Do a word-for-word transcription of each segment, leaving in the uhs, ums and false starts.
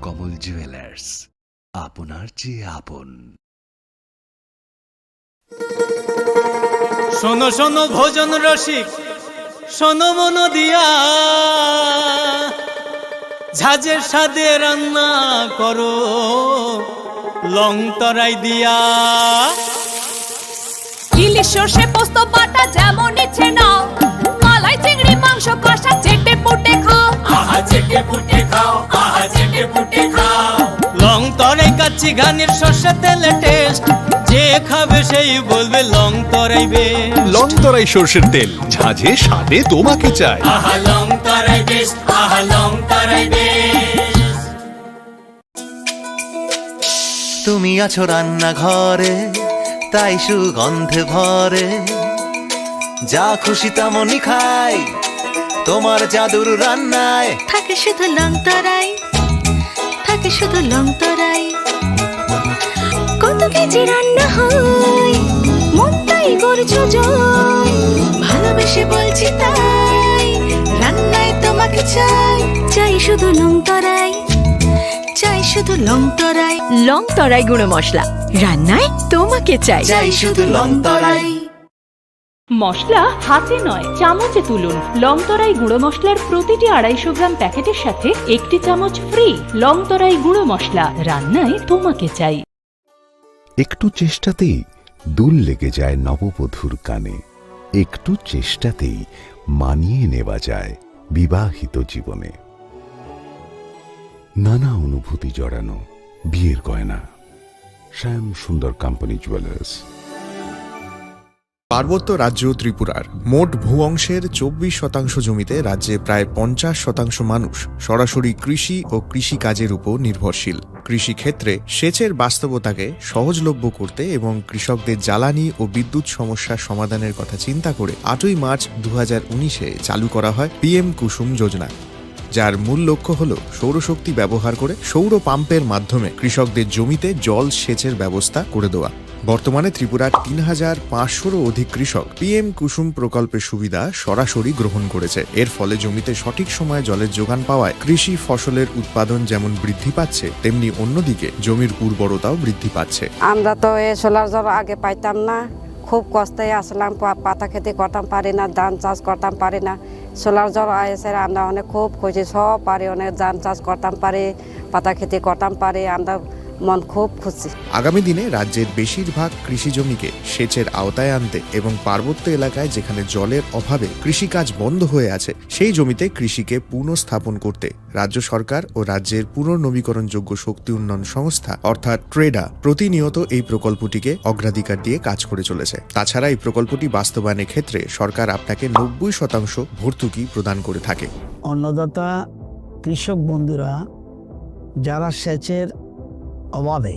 কমল জুয়েলার্স, আপনার চেয়ে আপন। শোনো শোনো ভোজন রসিক, শোনো মন দিয়া, ঝাঁঝের স্বাদে রান্না করো লং তরাই দিয়া। ইলিশ সর্ষে পোস্ত বাটা যেমন ইচ্ছে নাও, মালাই চিংড়ি মাংস কষা চেটে পুটে খাও। আহা চেটে পুটে খাও, আহা চেটে পুটে খাও। লং তরাই কাচ্চি ঘানির সর্ষে তেলে টেস্ট, যে খাবে সেই বলবে লং তরাই বেস্ট। লং তরাই সর্ষের তেল, ঝাঁঝে স্বাদে তোমাকে চাই। আহা লং তরাই বেস্ট, আহা লং তরাই বেস্ট। তুমি আছো রান্নাঘরে, তাই সুগন্ধে ভরে। যা খুশি তেমনই খাই, তোমার জাদুর রান্নায়। থাকে শুধু লং তরাই, থাকে শুধু লং তরাই। কত কেজি রান্না হয়, মনটাই করছো জয়। ভালোবেসে বলছি তাই, রান্নায় তোমাকে চাই। চাই শুধু লং তরাই, চাই শুধু লং তরাই। লং তরাই গুঁড়ো মশলা, রান্নায় তোমাকে চাই। চাই শুধু লং তরাই। মশলা হাতে নয়, চামচে তুলুন। লং তরাই গুঁড়ো মশলার প্রতিটি আড়াইশো গ্রাম প্যাকেটের সাথে একটি চামচ ফ্রি। লং তরাই গুঁড়ো মশলা, রান্নায় তোমাকে চাই। একটু চেষ্টাতেই দুল লেগে যায় নববধূর কানে, একটু চেষ্টাতেই মানিয়ে নেওয়া যায় বিবাহিত জীবনে। নানা অনুভূতি জড়ানো বিয়ের গয়না। শ্যাম সুন্দর কোম্পানি জুয়েলার্স। পার্বত্য রাজ্য ত্রিপুরার মোট ভূ অংশের চব্বিশ শতাংশ জমিতে রাজ্যে প্রায় পঞ্চাশ শতাংশ মানুষ সরাসরি কৃষি ও কৃষিকাজের উপর নির্ভরশীল। কৃষিক্ষেত্রে সেচের বাস্তবতাকে সহজলভ্য করতে এবং কৃষকদের জ্বালানি ও বিদ্যুৎ সমস্যা সমাধানের কথা চিন্তা করে আটই মার্চ দু হাজার উনিশে চালু করা হয় পিএম কুসুম যোজনা, যার মূল লক্ষ্য হল সৌরশক্তি ব্যবহার করে সৌর পাম্পের মাধ্যমে কৃষকদের জমিতে জল সেচের ব্যবস্থা করে দেওয়া। বর্তমানে ত্রিপুরার তিন হাজার পাঁচশোরও অধিক কৃষক পিএম কুসুম প্রকল্পের সুবিধা সরাসরি গ্রহণ করেছে। এর ফলে জমিতে সঠিক সময়ে জলের যোগান পাওয়ায় কৃষি ফসলের উৎপাদন যেমন বৃদ্ধি পাচ্ছে, তেমনি অন্যদিকে জমির উর্বরতাও বৃদ্ধি পাচ্ছে। আমরা তো এই সোলার জল আগে পাইতাম না, খুব কষ্টে আসলাম, পা-, পাতা খেতে করতাম পারি না, ধান চাষ করতাম পারি না। সোলার জল এসে আমরা অনেক খুব খুশি, সব পারি, অনেক ধান চাষ করতাম পারি, পাতা খেতে করতাম পারি, আমরা মন খুব খুশি। আগামী দিনে রাজ্যের বেশিরভাগ কৃষি জমিকে সেচের আওতায় আনতে এবং পার্বত্য এলাকায় যেখানে জলের অভাবে কৃষিকাজ বন্ধ হয়ে আছে, সেই জমিতে কৃষিকে পুনঃস্থাপন করতে রাজ্য সরকার ও রাজ্যের পুনর্নবীকরণযোগ্য শক্তি উন্নয়ন সংস্থা অর্থাৎ ট্রেডা প্রতিনিয়ত এই প্রকল্পটিকে অগ্রাধিকার দিয়ে কাজ করে চলেছে। তাছাড়া এই প্রকল্পটি বাস্তবায়নের ক্ষেত্রে সরকার আপনাকে নব্বই শতাংশ ভর্তুকি প্রদান করে থাকে। অন্নদাতা কৃষক বন্ধুরা যারা সেচের অভাবে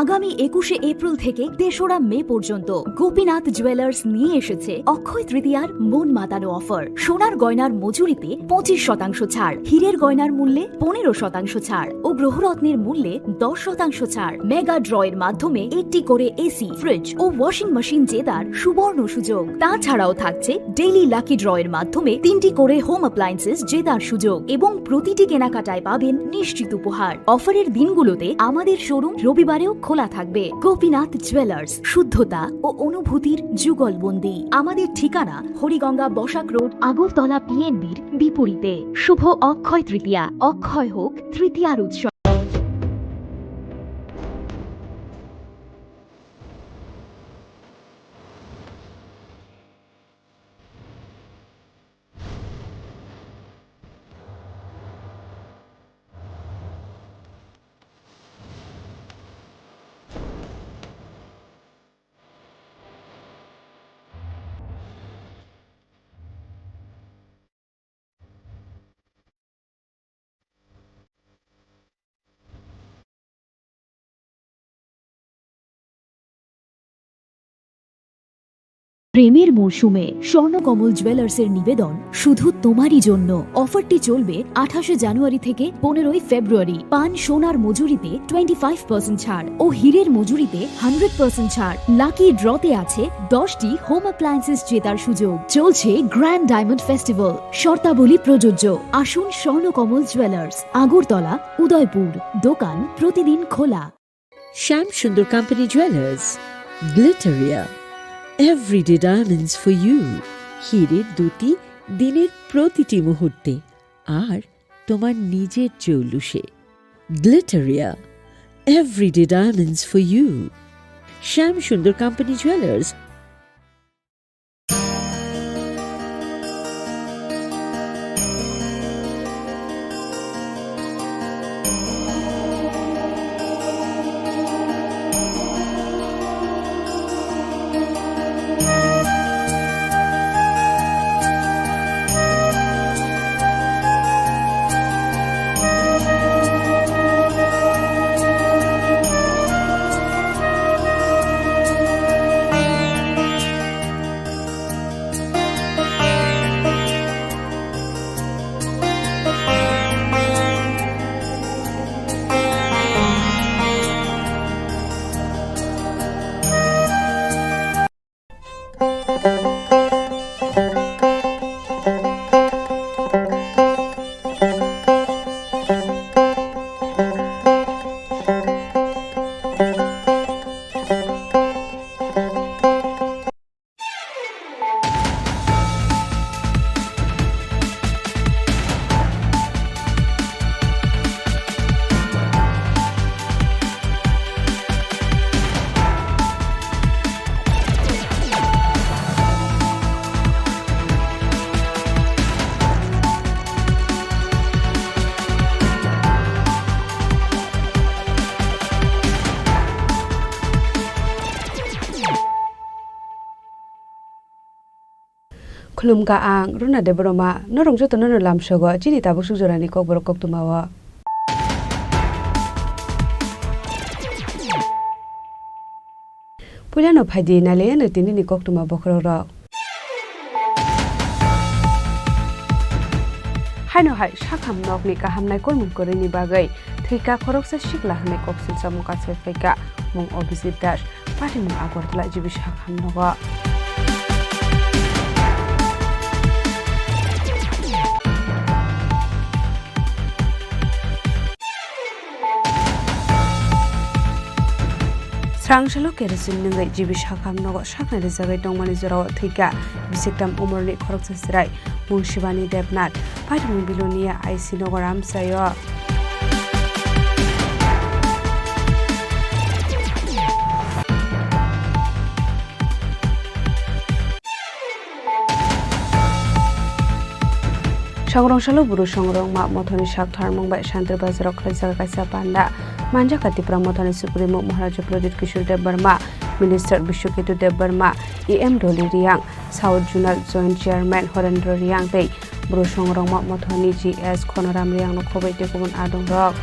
আগামী একুশে এপ্রিল থেকে তেসরা মে পর্যন্ত গোপীনাথ জুয়েলার্স নিয়ে এসেছে অক্ষয় তৃতীয়ার মন মাতানো অফার। সোনার গয়নার মজুরিতে পঁচিশ শতাংশ ছাড়, হীরের গয়নার মূল্যে পনেরো শতাংশ ছাড় ও গ্রহরত্নের মূল্যে দশ শতাংশ ছাড়। মেগা ড্রয়ের মাধ্যমে একটি করে এসি, ফ্রিজ ও ওয়াশিং মেশিন জেতার সুবর্ণ সুযোগ। তাছাড়াও থাকছে ডেইলি লাকি ড্রয়ের মাধ্যমে তিনটি করে হোম অ্যাপ্লায়েন্সেস জেতার সুযোগ এবং প্রতিটি কেনাকাটায় পাবেন নিশ্চিত উপহার। অফারের দিনগুলোতে আমাদের শোরুম রবিবারেও খোলা থাকবে। গোপীনাথ জুয়েলার্স, শুদ্ধতা ও অনুভূতির যুগলবন্দি। আমাদের ঠিকানা হরিগঙ্গা বসাক রোড, আগরতলা পিএনবির বিপরীতে। শুভ অক্ষয় তৃতীয়া, অক্ষয় হোক তৃতীয়ার উৎসব। প্রেমের মরশুমে স্বর্ণকমল জুয়েলার্সের নিবেদন শুধু তোমারই জন্য। অফারটি চলবে আঠাশে জানুয়ারি থেকে পনেরোই ফেব্রুয়ারি। পান সোনার মজুরিতে টোয়েন্টি ফাইভ পার্সেন্ট ছাড় ও হীরের মজুরিতে হান্ড্রেড পার্সেন্ট ছাড়। লাকি ড্রতে আছে দশটি হোম অ্যাপ্লায়েন্সেস জেতার সুযোগ। চলছে গ্র্যান্ড ডায়মন্ড ফেস্টিভ্যাল, শর্তাবলী প্রযোজ্য। আসুন স্বর্ণকমল জুয়েলার্স, আগরতলা, উদয়পুর। দোকান প্রতিদিন খোলা। Shyam Sundar company jewellers, Glitteria, everyday diamonds for you. হীরের দ্যুতি দিনের প্রতিটি মুহূর্তে, আর তোমার নিজের জৌলুসে। Glitteria, everyday diamonds for you. Shyam Sundar company jewellers. Khulumkha ang Runa Debbarma, norok jotono no lamsogo chini tabuk suk jorani kokborok koktwmao. Puilano phaidi nailaiano tinini koktwma bokhorokrok. Haino hai sakham nokni kahamnai koimung kwrwini bagwi thwika khoroksa sikla hwnwi kok silsamung kachai phaikha mung Abhijit Das. Patimung Agartala G B sakham nogo. Srangsalo kerosene nwngwi G B sakham nogo saknai rijagwi tongmani jorao thwikha bisiktam umorni khoroksa chwrai mung Shivani Debnath. Patimung Bilonia I C nogo ramsaio. Songrong salo buru songrongma mothoni sak tharmung bai Shantir Bazar o khlaijak kaisa panda. Manjakha Tipra mothani Supremo Maharaja Pradyut Kishore Debbarma, Minister Bishwaketu Debbarma, E M Dolly Reang, South Zonal Joint Chairman Horendra Reang tei Bru songrongma mothoni G S Khonoram Reang no khoboi tei kubun adongrok.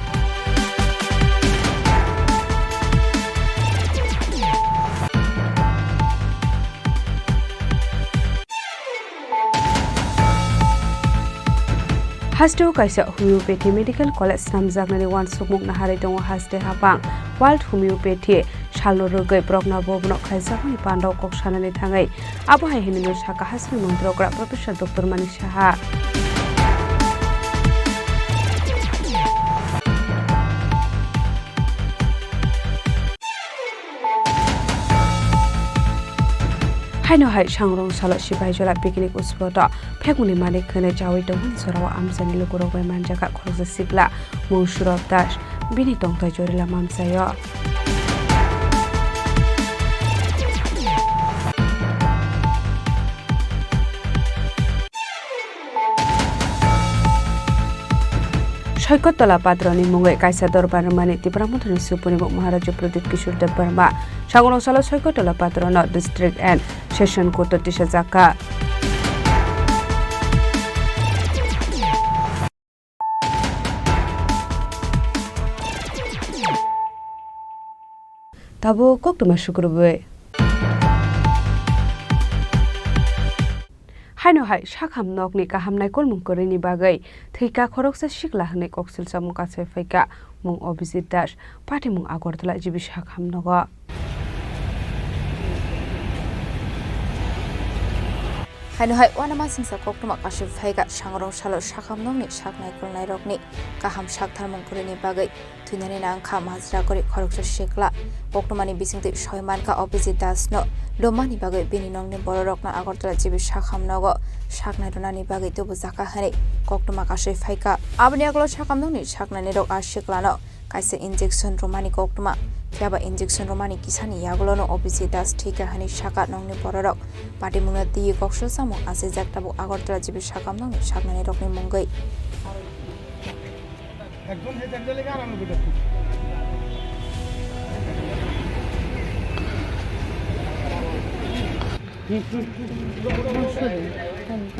Hasteo kaisa homeopathy medical college snamjaknani uansukmung naharwi tongo haste hapang. World Homeopathy salno rwgwi borokno bobono khlaijakmani pandao kok sanani thangwi abo hai hwnwi no sakha hasteni montri okra Professor Doctor Manik Saha. Haino hai sangrong salo Sipahijola picnic spot o phekmungni malik hwnwi chawi tongmani jorao amchaini lukurok bai manjakha khoroksa sikla mung Surab Das, bini tongthai Jorila Mamsaio. Soikotola Patroni mungwi kaisa dorbar rwmani Tipra Mothani Supremo Maharaja Pradyut Kishore Debbarma sangrong salo Soikotola Patrono District and Session Court o tisajakha. Tabuk koktwma sukrubwi. Haino hai sakham nokni kaham naikolmung kwrwini bagwi thwika khoroksa sikla hwnwi koksilsamung kasai phaikha mung Abhijit Das, patimung Agartala G B sakham nogo. Haino hai uanamasingcha koktwma kasui phaikha sangrong salo sakham nokni sak naikolnairokni kaham saktharmung kwrwini bagwi. Thwinani nangkha majra kwrwi khoroksa sikla. Koktwmani bisingtwi soi mankha Abhijit Das no lumani bagwi bini nokni bororokno Agartala G B sakham nogo saknai rwnani bagwi tubujakha hwnwi koktwma kasui phaikha. Aboni yagulo sakham nokni saknainirok a siklano kaisa injection rwmani koktwma, phiyaba injection rwmani kisani yagulono Abhijit Das thwikha hwnwi sakha nokni bororok. Patimungno twiwi koksilsamung achaijak tabuk Agartala G B sakham nokni saknainirokni mungwi.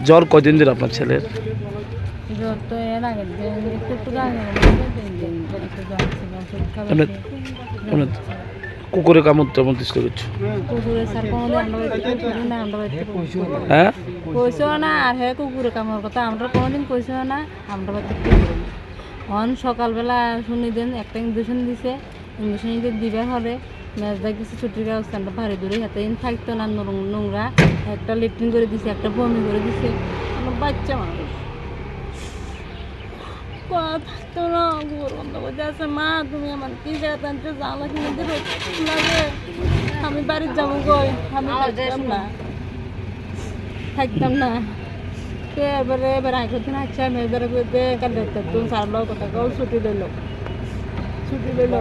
জ্বর কয়দিন ধরে আপনার ছেলের? জ্বর তো এর আগের দিন, একটু, একটু আগে, তিন দিন, একটু জ্বর ছিল, ওষুধ খাওয়াইছি। মানে, মানে, কুকুরে কামড় টামড় দিছিল কিছু? কুকুরে স্যার কোনোদিন আমরা বাড়িতে কুকুরে না, আমরা বাড়িতে কুকুরে। হ্যাঁ? কইছো না, আর হ্যাঁ কুকুরে কামড় কথা আমরা কোনোদিন কইছো না। আমরা বাড়িতে কি করবো? অন সকালবেলা শুনি দেন একটা ইঞ্জেকশন দিছে, ইঞ্জেকশন দিতে দিবার হলে মেজদা কিছু ছুটির ব্যবস্থা আমরা ভারী দূরে হাতে ইন থাকতো না, নুরুং-, নোংরা একটা লেট্রিন করে দিছে, একটা বমি করে দিছে। আমার বাচ্চা মানুষ। কথা থাকতো না, ঘর বন্ধ করে আছে, "মা, তুমি আমার কি জায়গা টানতে জানো কি মন্দির লাগে? আমি বাড়ির যাবো গই, আমি থাকতাম না।" থাকতাম না। তো এবারে, এবার আগের দিন আসছে, আমি এবারে কই দে, কাল দেখতে তুমি স্যার লোক কথা কও, ছুটি দিল। ছুটি দিল।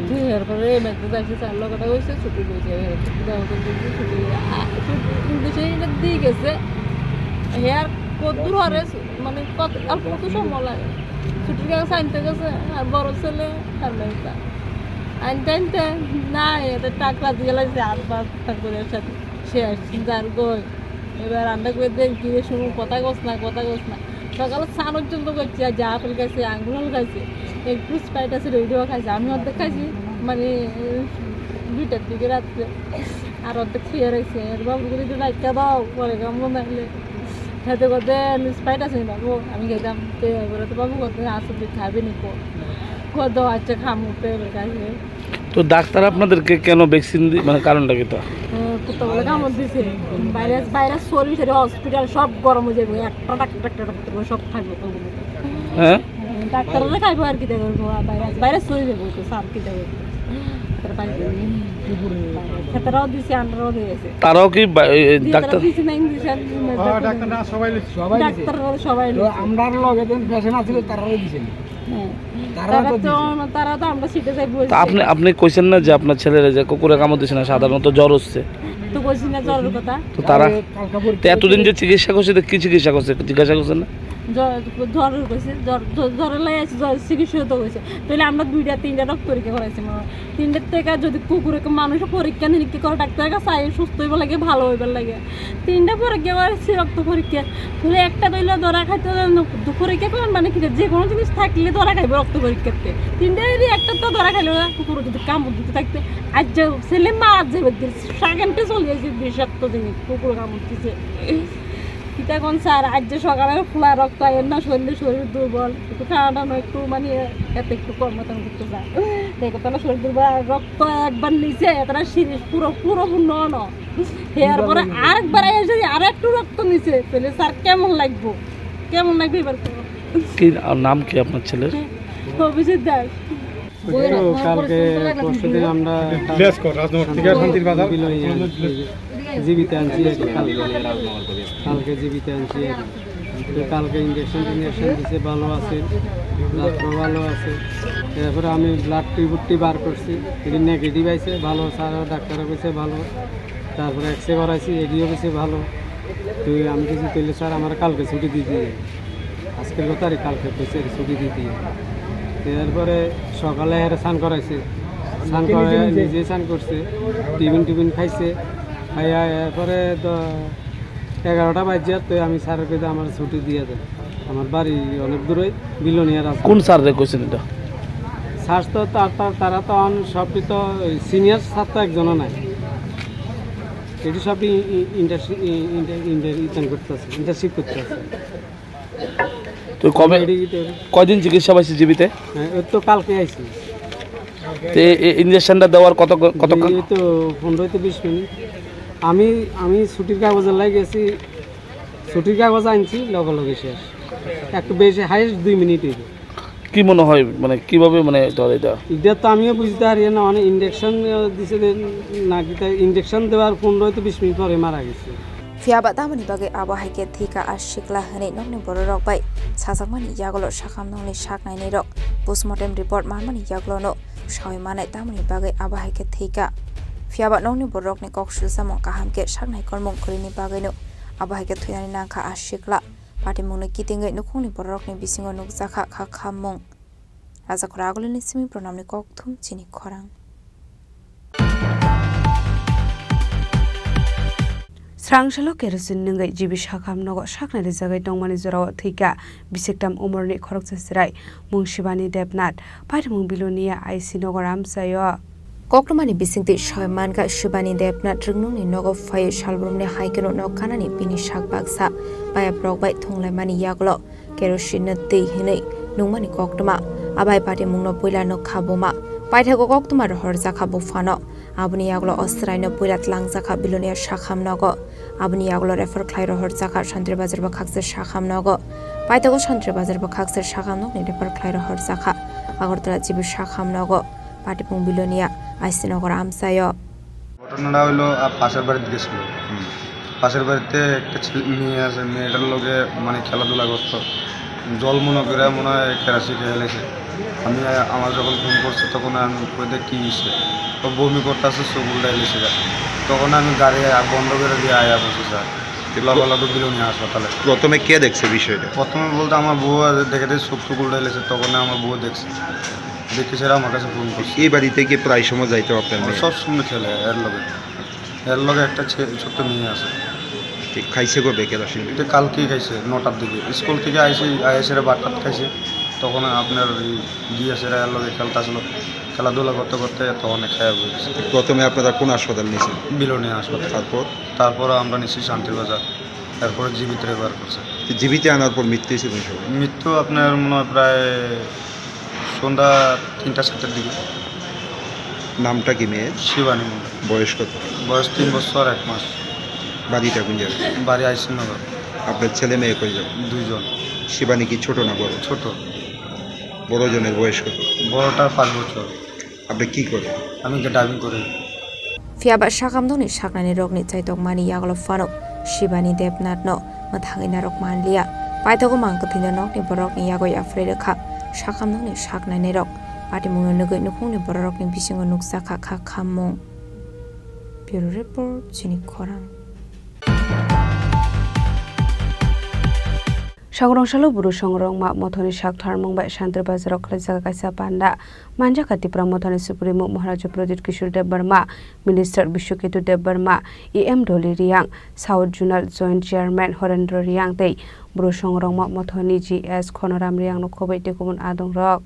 তো এরপরে মেসেজ আসছে, স্যার লোক কথা কইছে, ছুটি দিয়েছে। এবার ছুটি দেওয়া তো দিয়েছে, ছুটি, আ, ছুটি, কিন্তু সেই এটা দিয়ে গেছে। হেয়ার কত দূর হরে, মানে কত, অল্প কত সময় লাগে। ছুটির কাগজ আনতে গেছে, আর বড় ছেলে, আর মেয়েটা। আনতে আনতে, না, এটা টাকলা দিয়ে লাগছে, আর বাস থাকবে এর সাথে। শেষ, যার গই। এবার আমরা কই দেন কি রে শুনু, কথা কস না, কথা কস না। সকালে চা পর্যন্ত করছি, আর যা আপেল খাইছে, আঙ্গুর ফল খাইছে, একটু স্প্রাইট আছে, রেডিও খাইছে, আমি অর্ধেক খাইছি, মানে, উম, দুইটার দিকে রাত্রে, আর অর্ধেক খেয়ে রয়েছে। এর বাবু করে একটু রাখতে দাও, পরে কেমন থাকলে খেতে করতে স্প্রাইট আছে নি বাবু, আমি খেতাম। তো এবারে তো বাবু করতে আসলে খাবে নি কো, কো দাও, আচ্ছা খামো, তো এবার খাইছে। তো ডাক্তার আপনাদেরকে কেন ভ্যাকসিন দি-, মানে কারণটা কি তো? হ্যাঁ, কুত্তা বলে কামড় দিছে। ভাইরাস, ভাইরাস চল্লিশ এর হসপিটাল সব গরম হয়ে যাবে। একটা ডাক্তার, একটা ডাক্তার করে সব থাকবে তো। হ্যাঁ? ডাক্তাররা খাইবো আর কি দেখো, ভাইরাস, ভাইরাস চলে যাবে তো, স্যার কি দেখো। তার বাইরে খেতারাও দিছে, আন্ডারও দিয়ে গেছে। তারাও কি বা-, এই, এই দিয়ে তারা ডাক্তার? দিছে না ইঞ্জেকশন, হ্যাঁ, ডাক্তার না, সবাই লিখছে। সবাই লিখছে। ডাক্তার সবাই তো লিখছে। আমরার লগে যেন পেশেন্ট আছিল, তারাও দিছে। হ্যাঁ। তারা তারা তো তো, দিছে। তারা তো আমরা সিটে যাই বলছি। তা আপনি, আপনি কইছেন না যে আপনার ছেলের এই যে কুকুরে কামড় দিছে না, সাধারণত জ্বর হচ্ছে? তো কইছি না জ্বরের কথা। তো তারা, আরে, কালকে পরীক্ষা তো এতদিন যে চিকিৎসা করছে, তো কি চিকিৎসা করছে? একটু জিজ্ঞাসা করছেন না? জ্বর, জ্বর হয়েছে, জ্বর, জ্বর, জ্বরের লাই আছে, জ্বর চিকিৎসা তো হয়েছে। তাহলে আমরা দুইটা, তিনটা রক্ত পরীক্ষা করাইছি মনে হয়। তিনটার থেকে যদি কুকুরে মানুষ পরীক্ষা নিরীক্ষা করে, ডাক্তারের কাছে আয়, সুস্থ হইবার লাগে, ভালো হইবার লাগে। তিনটা পরীক্ষা করাইছি, রক্ত পরীক্ষা। তাহলে একটা দইলে ধরা খাইতে হলে ন-, দু-, পরীক্ষা করেন মানে কি, যে কোনো জিনিস থাকলে ধরা খাইবে রক্ত পরীক্ষাতে। তিনটা যদি একটা তো ধরা খাইলো না, কুকুর যদি কামড় দিতে থাকতে, আজ যে ছেলে মা আজ যাবে, সেকেন্ডে চলে যাচ্ছে বিষাক্ত জিনিস, কুকুর কামড় দিছে। কিতা কোন স্যার, আজ যে সকালে খোলা রক্ত আইন না, শরীরে শরীর দুর্বল, একটু খাওয়া দাওয়া একটু মানে এত একটু কম মতন করতে চায়। দেখো তাহলে শরীর দুর্বল, আর রক্ত একবার নিচে, এতটা সিরিজ পুরো, পুরো পূর্ণ হলো। এরপরে আরেকবার এসে আর একটু রক্ত নিচে, তাহলে স্যার কেমন লাগবো? কেমন লাগবে এবার? কি, আর নাম কি আপনার ছেলের? অভিজিৎ দাস। ওই তো কালকে পরশু দিন আমরা লেস কর, রাজনগর থেকে শান্তির বাজার। বিলই আনছি, জীবিত আনছি আর কি কালকে। কালকে জীবিত আনছি আর কি। তো কালকে ইঞ্জেকশন টিঞ্জেকশন দিছে, ভালো আছে। রাত্র ভালো আছে। এরপরে আমি ব্লাড রিপোর্টটি বার করছি, এটি নেগেটিভ আইছে, ভালো স্যার ডাক্তার কইছে ভালো। তারপরে এক্স রে করাইছি, এটিও গেছে ভালো। তুই আমি কিছু কইলে স্যার আমার কালকে ছুটি দিয়ে দিয়ে, আজকের কত তারিখ, কালকে কইছে ছুটি দিয়ে দিয়ে। তো এরপরে সকালে হেরে স্নান করাইছে, স্নান করে নিজেই স্নান করছে, টিফিন টিফিন খাইছে। খাইয়া এরপরে তো এগারোটা বাজে, তো আমি স্যারের কাছে আমার ছুটি দিয়ে দেয়। আমার বাড়ি অনেক দূরে, বিলোনিয়া রাস্তা। কোন স্যার রে কইছেন এটা? স্যার তো তার, তার, তারা তো অন-, সবই তো সিনিয়র স্যার তো একজনও নাই। এটি সব ই-, ই-, ইন্টার্নশিপ, ই-, ইন্টার-, ইন্টার-, ইতান করতেছে, ইন্টার্নশিপ করতেছে। তো কবে, এটি তো কয়দিন চিকিৎসা পাইছে জীবিতে? হ্যাঁ, ও তো কালকে আইছি। তো এই, এই ইঞ্জেকশনটা দেওয়ার কত, কতক্ষণ? এই তো পনেরো তো বিশ মিনিট। আমি, আমি ছুটির কাগজের লাগি গেছি, ছুটির কাগজ আনছি, লগে লগে শেষ। একটু বেশি, হায়েস্ট দুই মিনিট হইবে। কি মনে হয়, মানে, কিভাবে, মানে, ধরে এটা? এটা তো আমিও বুঝতে পারি না, মানে, ইঞ্জেকশন, আহ, দিছে যে, না, এটা ইঞ্জেকশন দেওয়ার পনেরো তো বিশ মিনিট পরে মারা গেছে। Phiya ba tamoni bagwi abo hai khe thwikha a sikla hwnwi nokni bororok bai sajakmani yagulo sakham nokni sak nainai rok postmortem report manmani yagulono sawi manai tamoni bagwi abo hai khe thwikha. Phiya ba nokni bororokni kok susamung kaham khe sak naikolmung kwrwini bagwino abo hai khe thwinani nangkha a sikla. Patimungno kitingwi nukhungni bororokni bisingo nukjakha kha khammung. Rajakhor Agulini simi Pranamni kokthum chini khorang. Srangsalo kerosene nungwi G B Sakham nogo saknai rijagwi tongmani jorao thwikha bisiktam umorni khoroksa chwrai mung Shibani Debnath, paimung Bilonia I C nogo ramsaio. Koktwmani bisingtwi soi mankha Shibani Debnath rwngnungni nogo phaiwi salbrumni hai kheno nok kanani bini sak baksa payaprok bai thunglaimani yagulo kerosene no twi hwnwi nungmani koktwma. Abai patimungno puila nukha buma. Paithago koktwma rohorjakha buphano. Aboni yagulo o chwraino puila tlangjakha Bilonia Sakham nogo. Aboni yagulo refer khlai rohorjakha Santri Bazar bwkhaksa Sakham nogo. Paithago Santri Bazar bwkhaksa Sakham nokni refer khlai rohorjakha Agartala G B Sakham nogo. Patipung Bilonia I C nogo ramsaio. ঘটনাটা হইলো, আহ, পাশের বাড়িতে গেছিল। হুম। পাশের বাড়িতে একটা ছেলে, মেয়ে আছে, মেয়েটার লগে মানে খেলাধুলা করতো। জল মনে করে মনে হয় কেরাসি খেয়ে ফেলেছে। আমি, আহ, আমার যখন ফোন করছে তখন আমি কই, "দেখ কি হয়েছে?" ও বমি করতে আছে, চোখ উল্টাই লেছে। তখন আমি গাড়ি, আহ, বন্ধ করে দিয়ে আয়া বসে স্যার। তো লগে লগে বিলোনিয়া হাসপাতালে। প্রথমে কে দেখছে বিষয়টা? প্রথমে বলতে আমার বউ আর দেখে দেখে চোখ টোক উল্টাই লেছে, তখন আমার বউ দেখছে। দেখে স্যার আমার কাছে ফোন করছে। এই বাড়িতে কি প্রায় সময় যাইতো আপনার মেয়ে? সব সময় খেলে এর লগে। এর লগে একটা ছে-, ছোট্ট মেয়ে আছে। ঠিক খাইছে কবে কেরাসিন? এটা কালকেই খাইছে, নটার দিকে। স্কুল থেকে আইসে, আইসে ভাত টাত খাইছে। তখন আপনার ওই গিয়েছে এর লগে খেলতে আসলো। খেলাধুলা করতে করতে তখন খাওয়া হয়ে গেছে। প্রথমে আপনারা কোন হাসপাতাল নিয়েছেন? বিলোনিয়া হাসপাতাল। তারপর? তারপর আমরা নিছি শান্তির বাজার। তারপরে জিবিতে রেফার করছে। তো জিবিতে আনার পর মৃত্যু হয়েছে কোন সময়? মৃত্যু আপনার মনে হয় প্রায় সন্ধ্যা তিনটা চারটার দিকে। নামটা কি মেয়ের? শিবানী মণ্ডল। বয়স কত? বয়স তিন বছর এক মাস। বাড়িটা কোন জায়গায়? বাড়ি আইসিনগর। আপনার ছেলে মেয়ে কয়জন? দুইজন। শিবানী কি ছোট না বড়? ছোট। বড় জনের বয়স কত? বড়টার পাঁচ বছর। আপনি কি করেন? আমি ড্রাইভিং করি। Phiya ba sakham nokni saknaini rokni chaitokmani yagulo phano Shibani Debnath no mwthangwi narwk manliya. Paithago mang kwthwino nokni borokni yagwi yapharwi rwkha sakham nokni saknaini rok. Patimungno nugwi nukhungni bororokni bisingo nukjakha kha khammung. Bureau Report, chini khorang. Songwrong salo Bru Songwrongma mothoni sak tharmung bai Santri Bazar o khlaijak kaisa panda. Manjakha Tipra mothani Supremo Maharaja Pradyut Kishore Debbarma, Minister Biswaketu Debbarma, E M Dolly Riang, South Zonal Joint Chairman Horendra Riang tei Bru Songwrongma mothoni G S Khonoram Riang no khobwi tei kubun adongrok.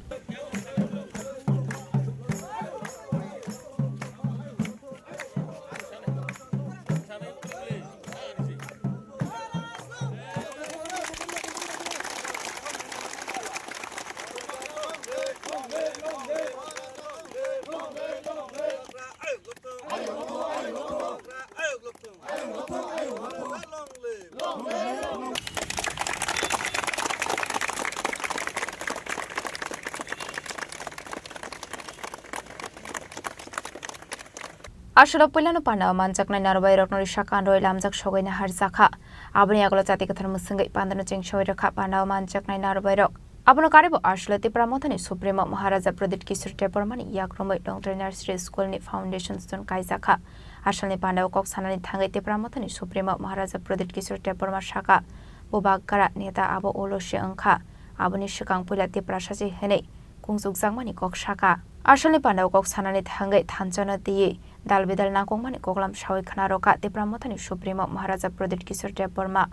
Aswk puilano pandao manjaknai narwbairokno risa kanrwi lamjak sogwi naharjakha. Aboni yagulo chati kwthar mwswngwi pandano chengsawi rwkha pandao manjaknai narwbairok. Abono karibo aswk Tipra mothani Supremo Maharaja Pradyut Kishore Debbarmani yakrumwi Longtrai Nursery School ni Foundation Stone kaijakha. Asalni pandao kok sanani thangwi Tipra mothani Supremo Maharaja Pradyut Kishore Debbarma sakha, Bubagra neta abo ulo se wngkha. Aboni swkang puila Tiprasa se hwnwi kungsukjakmani kok sakha. Asalni pandao kok sanani thangwi thansa no twiwi dal bidal nangkukmani koklam sawi khna rwkha Tipra mothani Supremo Maharaja Pradyut Kishore Debbarma.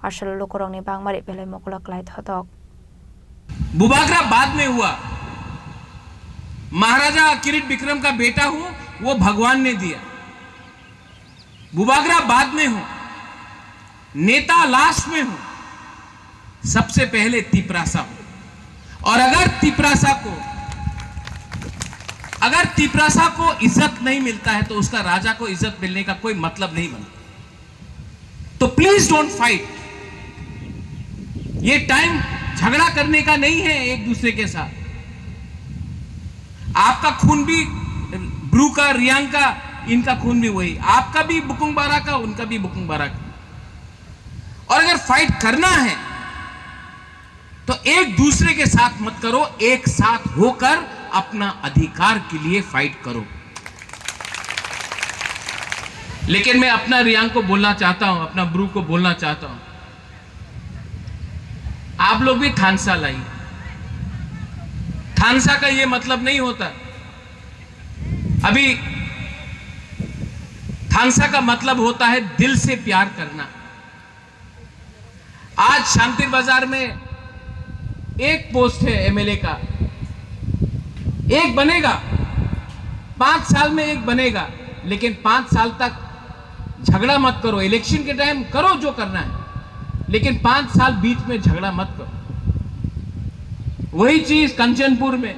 Asalo lukurokni bangmari belai mokolok lai thotok. Bubagra बाद में हुआ, महाराजा किरीट विक्रम का बेटा हूं, वो भगवान ने दिया। बुबागरा बाद में हो, नेता लास्ट में हो, सबसे पहले तिपरासा हो। और अगर तिपरासा को, अगर तिपरासा को इज्जत नहीं मिलता है, तो उसका राजा को इज्जत मिलने का कोई मतलब नहीं बनता। तो प्लीज डोंट फाइट। ये टाइम झगड़ा करने का नहीं है एक दूसरे के साथ। आपका खून भी ब्रू का, रियांग का, इनका खून भी वही। आपका भी बुकुंग बारा का, उनका भी बुकुंग बारा का। और अगर फाइट करना है, तो एक दूसरे के साथ मत करो, एक साथ होकर अपना अधिकार के लिए फाइट करो। लेकिन मैं अपना रियांग को बोलना चाहता हूं, अपना ब्रू को बोलना चाहता हूं, आप लोग भी थानसा लाइए। थानसा का ये मतलब नहीं होता, अभी थानसा का मतलब होता है दिल से प्यार करना। आज शांति बाजार में एक पोस्ट है एमएलए का, एक बनेगा, पांच साल में एक बनेगा, लेकिन पांच साल तक झगड़ा मत करो। इलेक्शन के टाइम करो जो करना है, लेकिन पांच साल बीच में झगड़ा मत करो। वही चीज कंचनपुर में,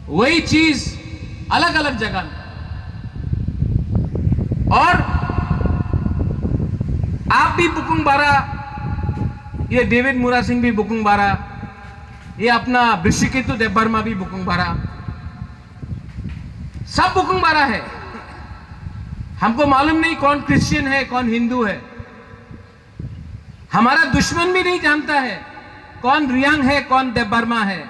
वही चीज अलग अलग जगह में। और आप भी बुकुंग बारा, ये डेविड मुरा सिंह भी बुकुंग बारा, ये अपना ऋषिकेतु देववर्मा भी बुकुंग बारा, सब बुकुंग बारा है। हमको मालूम नहीं कौन क्रिश्चियन है, कौन हिंदू है। हमारा दुश्मन भी नहीं जानता है कौन रियांग है, कौन देववर्मा है।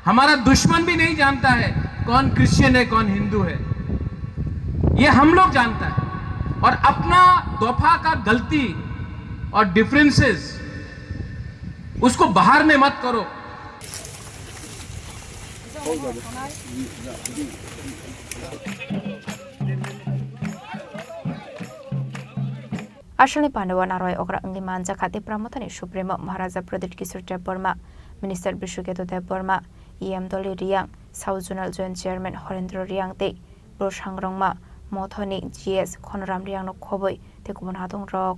हमारा दुश्मन भी नहीं जानता है कौन क्रिश्चियन है, कौन हिंदू है। ये हम लोग जानता है। और अपना दफा का गलती और डिफरेंसेस, उसको बाहर में मत करो। Asalni pandao narwai okra wngwi manjakha Tipra Mothani Supremo Maharaja Pradyut Kishore Debbarma, Minister Bishuketu Debbarma, E M Dolly Riang, South Zonal Joint Chairman Horendro Riang tei Bru Sangrongma Mothani G S Khonoram Riangno khobwi tei kubun hatongrok.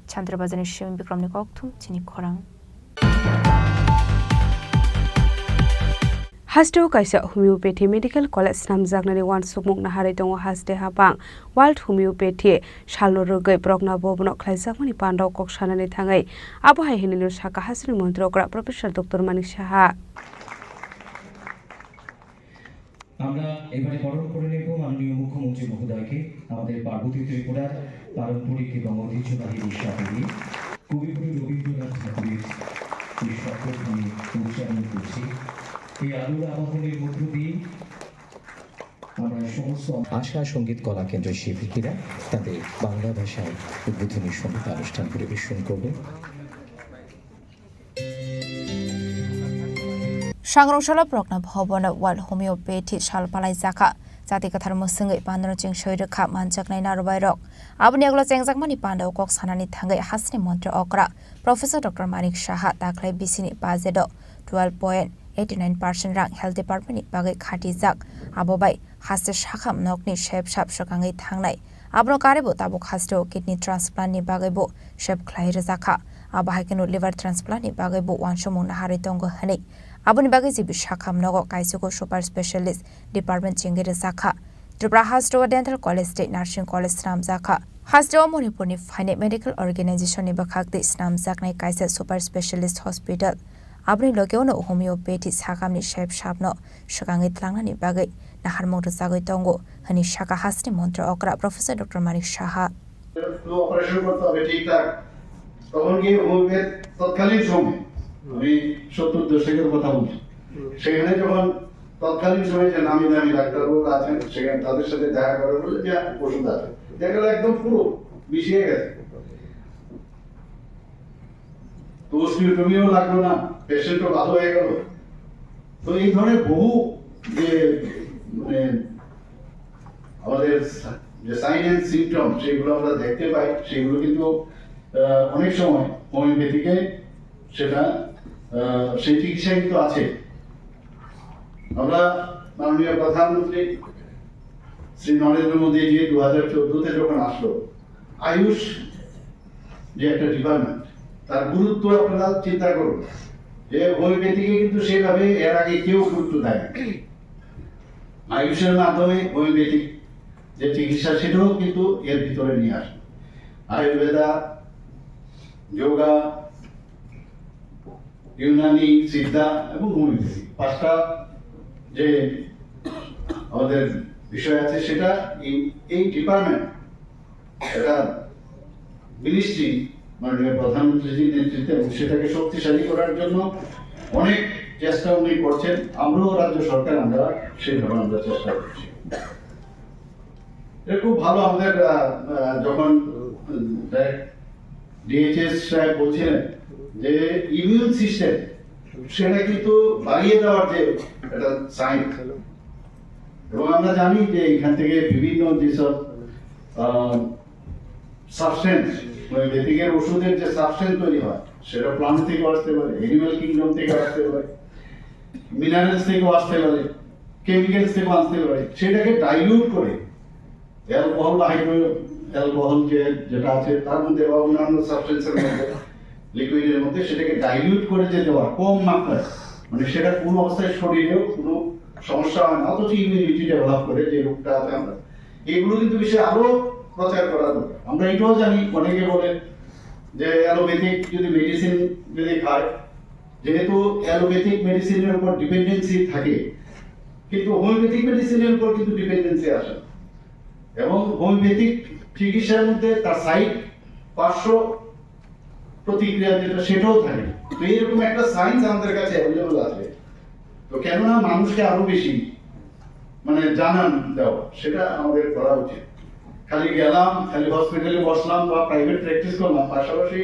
Chandra Bazarni Simi Bikramni kokthum chini khorang. Hasteo kaisa homeopathy medical college snamjaknani uansukmung naharwi tongo haste hapang. World Homeopathy salno rwgwi borokno bobono khlaijakmani pandao kok sanani thangwi abo hai hwnwi sakha hasteni montri okra Professor Doctor Manik Saha. আমরা এবারে বরণ করে নেব মাননীয় মুখ্যমন্ত্রী মহোদয়কে, আমাদের পার্বতী ত্রিপুরার পারম্পরিক এবং ঐতিহ্যবাহী এই শাড়ি। কবিগুরু রবীন্দ্রনাথ ঠাকুরের এই শপথ আমি উচ্চারণ করছি। এই আলোর আবাহনের মধ্য দিয়ে আমরা সমস্ত আশা সঙ্গীত কলা কেন্দ্রের শিক্ষিকা তাদের বাংলা ভাষায় উদ্বোধনী সঙ্গীতানুষ্ঠান পরিবেশন করবে। Sangrong salo borokno bhobono World Homeopathy sal palaijakha. Jati kwthar mwswngwi pandano chingsoi rwkha manjaknai narwai rok. Aboni yagulo chengjakmani pandao kok sanani thangwi hasteni montri okra Professor Doctor Manik Saha daklai bisini budget o twelve point eighty nine percent rang health department ni bagwi khatijak. Abo bai haste sakham nokni sep sap swkangwi thangnai. Abono karwi bo tabuk hasteo kidney transplant ni bagwi bo sep khlai rwjakha. Abo hai kheno liver transplant ni bagwi bo uansukmung naharwi tongo hwnwi. Aboni bagwi G B sakham nogo kaisugo super specialist department chengwi rwjakha. Tripura hasteo dental college tei nursing college swnamjakha. Hasteo Manipurni phainai medical organization ni bwkhak tei swnamjaknai kaisa super specialist hospital. Aboni logeo no homeopathy sakamni sep sapno swkangwi tlangnani bagwi naharmung rwchagwi tongo, hwnwi sakha hasteni montri okra Professor Doctor Manik Saha. তো অপারেশন করতে হবে ঠিকঠাক। তখন কি হোমিওপ্যাথ তৎকালীন সময়, আমি সত্তর দশকের কথা বলছি, সেখানে যখন তৎকালীন সময় যে নামি দামি ডাক্তারবাবু আছেন, সেখানে তাদের সাথে দেখা করে বলে যে ওষুধ আছে, দেখা গেল একদম পুরো মিশিয়ে গেছে। তো অস্টিওটমিও লাগলো না, পেশেন্টও ভালো হয়ে গেল। তো এই ধরনের বহু যে, মানে, আমাদের যে সাইন অ্যান্ড সিমটম, সেগুলো আমরা দেখতে পাই, সেগুলো কিন্তু আহ, অনেক সময় হোমিওপ্যাথিকে সেটা, আহ, সেই চিকিৎসা কিন্তু আছে। আমরা মাননীয় প্রধানমন্ত্রী শ্রী নরেন্দ্র মোদীজি দু হাজার চোদ্দতে যখন আসলো, আয়ুষ যে একটা ডিপার্টমেন্ট, তার গুরুত্ব আপনারা চিন্তা করুন যে হোমিওপ্যাথিকে কিন্তু সেভাবে এর আগে কেউ গুরুত্ব দেয় না। আয়ুষের মাধ্যমে হোমিওপ্যাথিক যে চিকিৎসা, সেটাও কিন্তু এর ভিতরে নিয়ে আসে। আয়ুর্বেদা, যোগা, ইউনানি, সিদ্ধা এবং হোমিওপ্যাথি, পাঁচটা যে আমাদের বিষয় আছে, সেটা এই, এই ডিপার্টমেন্ট, এটা মিনিস্ট্রি, মাননীয় প্রধানমন্ত্রীজির নেতৃত্বে, এবং সেটাকে শক্তিশালী করার জন্য অনেক চেষ্টা উনি করছেন। আমরাও রাজ্য সরকার, আমরা সেইভাবে আমরা চেষ্টা করছি। এটা খুব ভালো। আমাদের, আহ, আহ, যখন, উম, ডিএইচএস সাহেব বলছিলেন যে ইমিউন সিস্টেম, সেটা কিন্তু বাড়িয়ে দেওয়ার যে একটা সাইন, এবং আমরা জানি যে এখান থেকে বিভিন্ন যেসব, আহ, সাবস্টেন্স, মানে বেদিকের ওষুধের যে সাবস্টেন্স তৈরি হয়, সেটা প্লান্ট থেকে আসতে পারে, অ্যানিমাল কিংডম থেকে আসতে পারে, মিনারেলস থেকেও আসতে পারে, কেমিক্যালস থেকেও আসতে পারে। সেটাকে ডাইলিউট করে অ্যালকোহল বা হাইড্রো অ্যালকোহল যে, যেটা আছে, তার মধ্যে বা অন্যান্য সাবস্টেন্সের মধ্যে, লিকুইডের মধ্যে সেটাকে ডাইলিউট করে যে দেওয়া কম মাত্রায়, মানে সেটা কোনো অবস্থায় শরীরেও কোনো সমস্যা হয় না, অথচ ইমিউনিটি ডেভেলপ করে যে রোগটা আছে আমরা, এগুলো কিন্তু বিষয়ে আরো প্রচার করা দরকার। আমরা এটাও জানি, অনেকে বলে যে অ্যালোপ্যাথিক যদি মেডিসিন যদি খায়, যেহেতু অ্যালোপ্যাথিক মেডিসিনের উপর ডিপেন্ডেন্সি থাকে, কিন্তু হোমিওপ্যাথিক মেডিসিনের উপর কিন্তু ডিপেন্ডেন্সি আসে না। এবং হোমিওপ্যাথিক চিকিৎসার মধ্যে তার সাইড পার্শ্ব প্রতিক্রিয়া যেটা, সেটাও থাকে। তো এইরকম একটা সায়েন্স আমাদের কাছে অ্যাভেলেবল আছে। তো কেননা মানুষকে আরো বেশি, মানে, জানান দেওয়া, সেটা আমাদের করা উচিত। খালি গেলাম, খালি হসপিটালে বসলাম বা প্রাইভেট প্র্যাকটিস করলাম, পাশাপাশি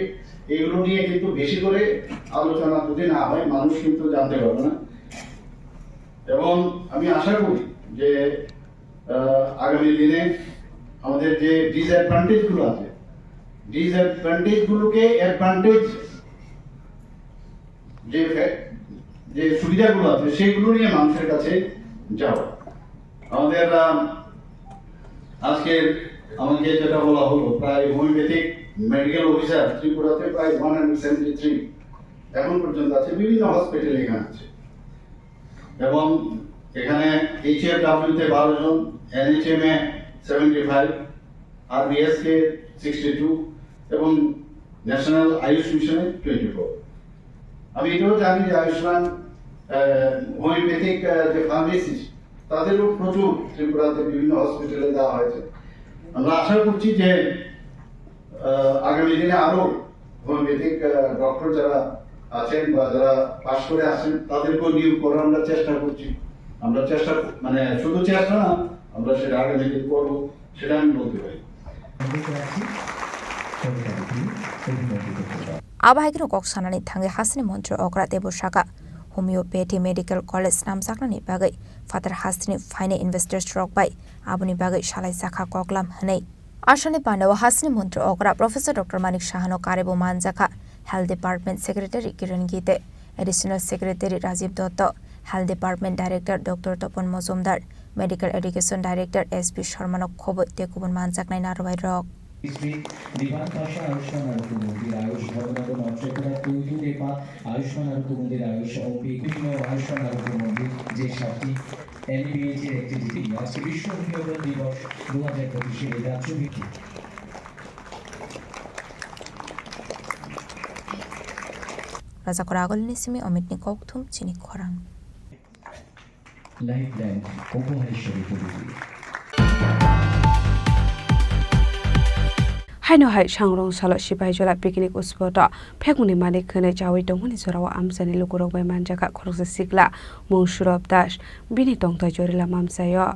এগুলো নিয়ে কিন্তু বেশি করে আলোচনা যদি না হয়, মানুষ কিন্তু জানতে পারবে না। এবং আমি আশা করি যে, আহ, আগামী দিনে আমাদের যে ডিসঅ্যাডভান্টেজ গুলো আছে, ডিসঅ্যাডভান্টেজ গুলোকে অ্যাডভান্টেজ, যে ফ্যা-, যে সুবিধাগুলো আছে, সেগুলো নিয়ে মানুষের কাছে যাওয়া। আমাদের, আহ, আজকে আমাকে যেটা বলা হলো, প্রায় হোমিওপ্যাথিক মেডিকেল অফিসার ত্রিপুরাতে প্রায় ওয়ান হান্ড্রেড সেভেন্টি থ্রি এখন পর্যন্ত আছে, বিভিন্ন হসপিটালে এখানে আছে। এবং এখানে এইচএফডব্লিউ তে বারো জন, এনএইচএম এ seventy five, RBSK sixty two এবং ন্যাশনাল আয়ুষ মিশনে টোয়েন্টি ফোর। আমি এটাও জানি যে আয়ুষ্মান, আহ, হোমিওপ্যাথিক, আহ, যে ফার্মেসি, তাদেরও প্রচুর ত্রিপুরাতে বিভিন্ন হসপিটালে দেওয়া হয়েছে। আমরা আশা করছি যে, আহ, আগামী দিনে আরো হোমিওপ্যাথিক, আহ, ডক্টর যারা আছেন বা যারা পাশ করে আসেন, তাদেরকেও নিয়োগ করার আমরা চেষ্টা করছি। আমরা চেষ্টা, মানে, শুধু চেষ্টা না, আমরা সেটা আগামী দিন করবো, সেটা আমি বলতে পারি। Abo hai kheno kok sanani thangwi hasteni montri okra teibo saka, homeopathy medical college snamjaknani bagwi phatar hasteni phainai investors rok bai aboni bagwi salai jakha koklam hwnwi. Asani pandao hasteni montri okra Professor Doctor Manik Sahano karebo manjakha Health Department Secretary Kiran Gite, Additional Secretary Rajiv Dotto, Health Department Director Doctor Topon Mojumdar, Medical Education Director S P Sharma no khoboi tei kubun manjaknai narwai rok. Divan Pasha Ayushman Arogya Mondir, Ayush Bhavan Tripura Tuitu Depa Ayushman Arogya Mondir, Ayush O P, বিভিন্ন Ayushman Arogya Mondir যে সাতটি এনবিএইচ এর একটি দিকে আজকে বিশ্ব হৃদয় দিবস দু হাজার পঁচিশে এই রাজ্য ভিত্তিক Rajakura Agolini simi Omitni kokthum chini khorang. Lifeline, Kobo Hai Shari Puri. Haino hai Sangrong salo Sipahijola picnic spot o phekmungni malik hwnwi chawi tongmani jorao amchaini lukurok bai manjakha khoroksa sikla mung Surab Das, bini tongthai Jorila Mamsaio.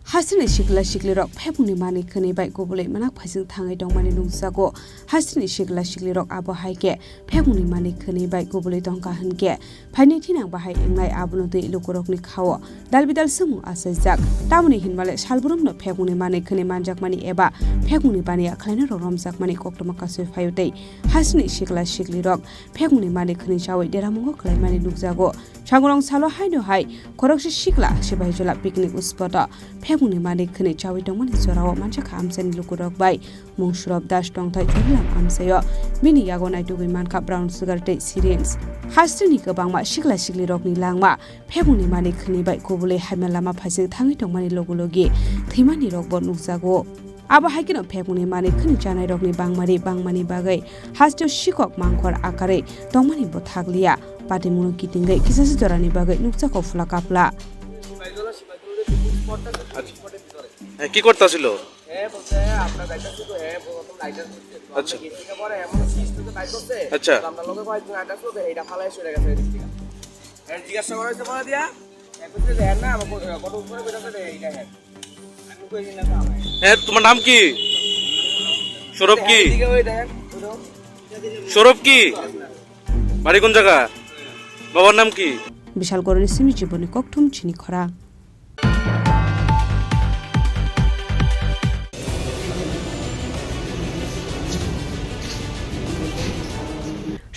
Hasteni sikla siklirok phekmungni malik hwnwi bai kubulwi manak phaising thangwi tongmani nukjago. Hasteni sikla siklirok abo hai khe phekmungni malik hwnwi bai kubulwi tongkha hwnkhe, phaini thinang bahai wngnai abono twi lukurokni khao dalbidal swngmung achaijak. Tamoni hinmale salbrumno phekmungni manwi khwnwi manjakmani eba phekmungni baniya khlainarok romjakmani koktwma kasui phaio tei hasteni sikla siklirok phekmungni manwi khwnwi chawi deramungo kwlaimani nukjago. Sangrong salo haino hai khoroksa sikla Sipahijola picnic spot o Phungni manwi khwnwi chawi tongmani jorao manjakha amchaini lukurok bai. Mung Surab Das tongthai Chorilam amchaio. Bini yago naitugwi mankha brown sugar tei syringe. Hasteni kwbangma sikla siklirokni langma phebungni manwi khwnwi bai kubulwi hamya lama phaising thangwi tongmani logi logi thwimani rokbo nukjago. Abo hai kheno phebungni manwi khwnwi chanairokni bangmari bangmani bagwi hasteo sikok mangkhor akarwi tongmani bo thakliya. Patimungno kitingwi kisasa jorani bagwi nukjago phula kapla. আচ্ছা। হ্যাঁ, কি করতে আসিল? হ্যাঁ, বলছে, "আমরা যাইতাছি তো, হ্যাঁ, প্রথম লাইসেন্স করছে।" তো আমরা আচ্ছা। গেট থেকে পরে এমন সিস্টেমে বাইর করছে, আচ্ছা। তো আমরা লগে কয়েকজন আটক আছে, এইটা ফালাই চলে গেছে ওই দিক থেকে। হ্যাঁ, জিজ্ঞাসা করা হয়েছে পরে দিয়া, এখন যে দেখেন না, আমার কত, কত উপরে বসে আছে, এইটা হ্যাঁ। আমি কই না, না, না। হ্যাঁ, তোমার নাম কি? সৌরভ কি? এদিকে ওই দেখেন, ওই দেখো। সৌরভ কি? বাড়ি কোন জায়গা? বাবার নাম কি? Bishal Koroni simi jiboni kokthum chini khorang.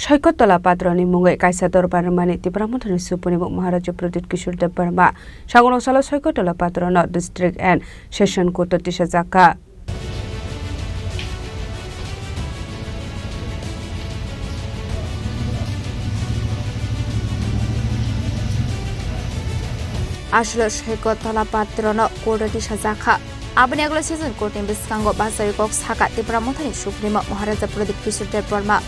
Soikot Tola Patroni mungwi kaisa dorbar rwmani Tipra Mothani Supremo Maharaja Pradyut Kishore Debbarma. Sango salo Soikot Tola Patrono District and Session Court o tisajak kha. Aswk Soikot Tola Patrono court o tisajak kha. Aboni agulai session court ni bwskango bachawi kok sakha Tipra Mothani Supremo Maharaja Pradyut Kishore Debbarma.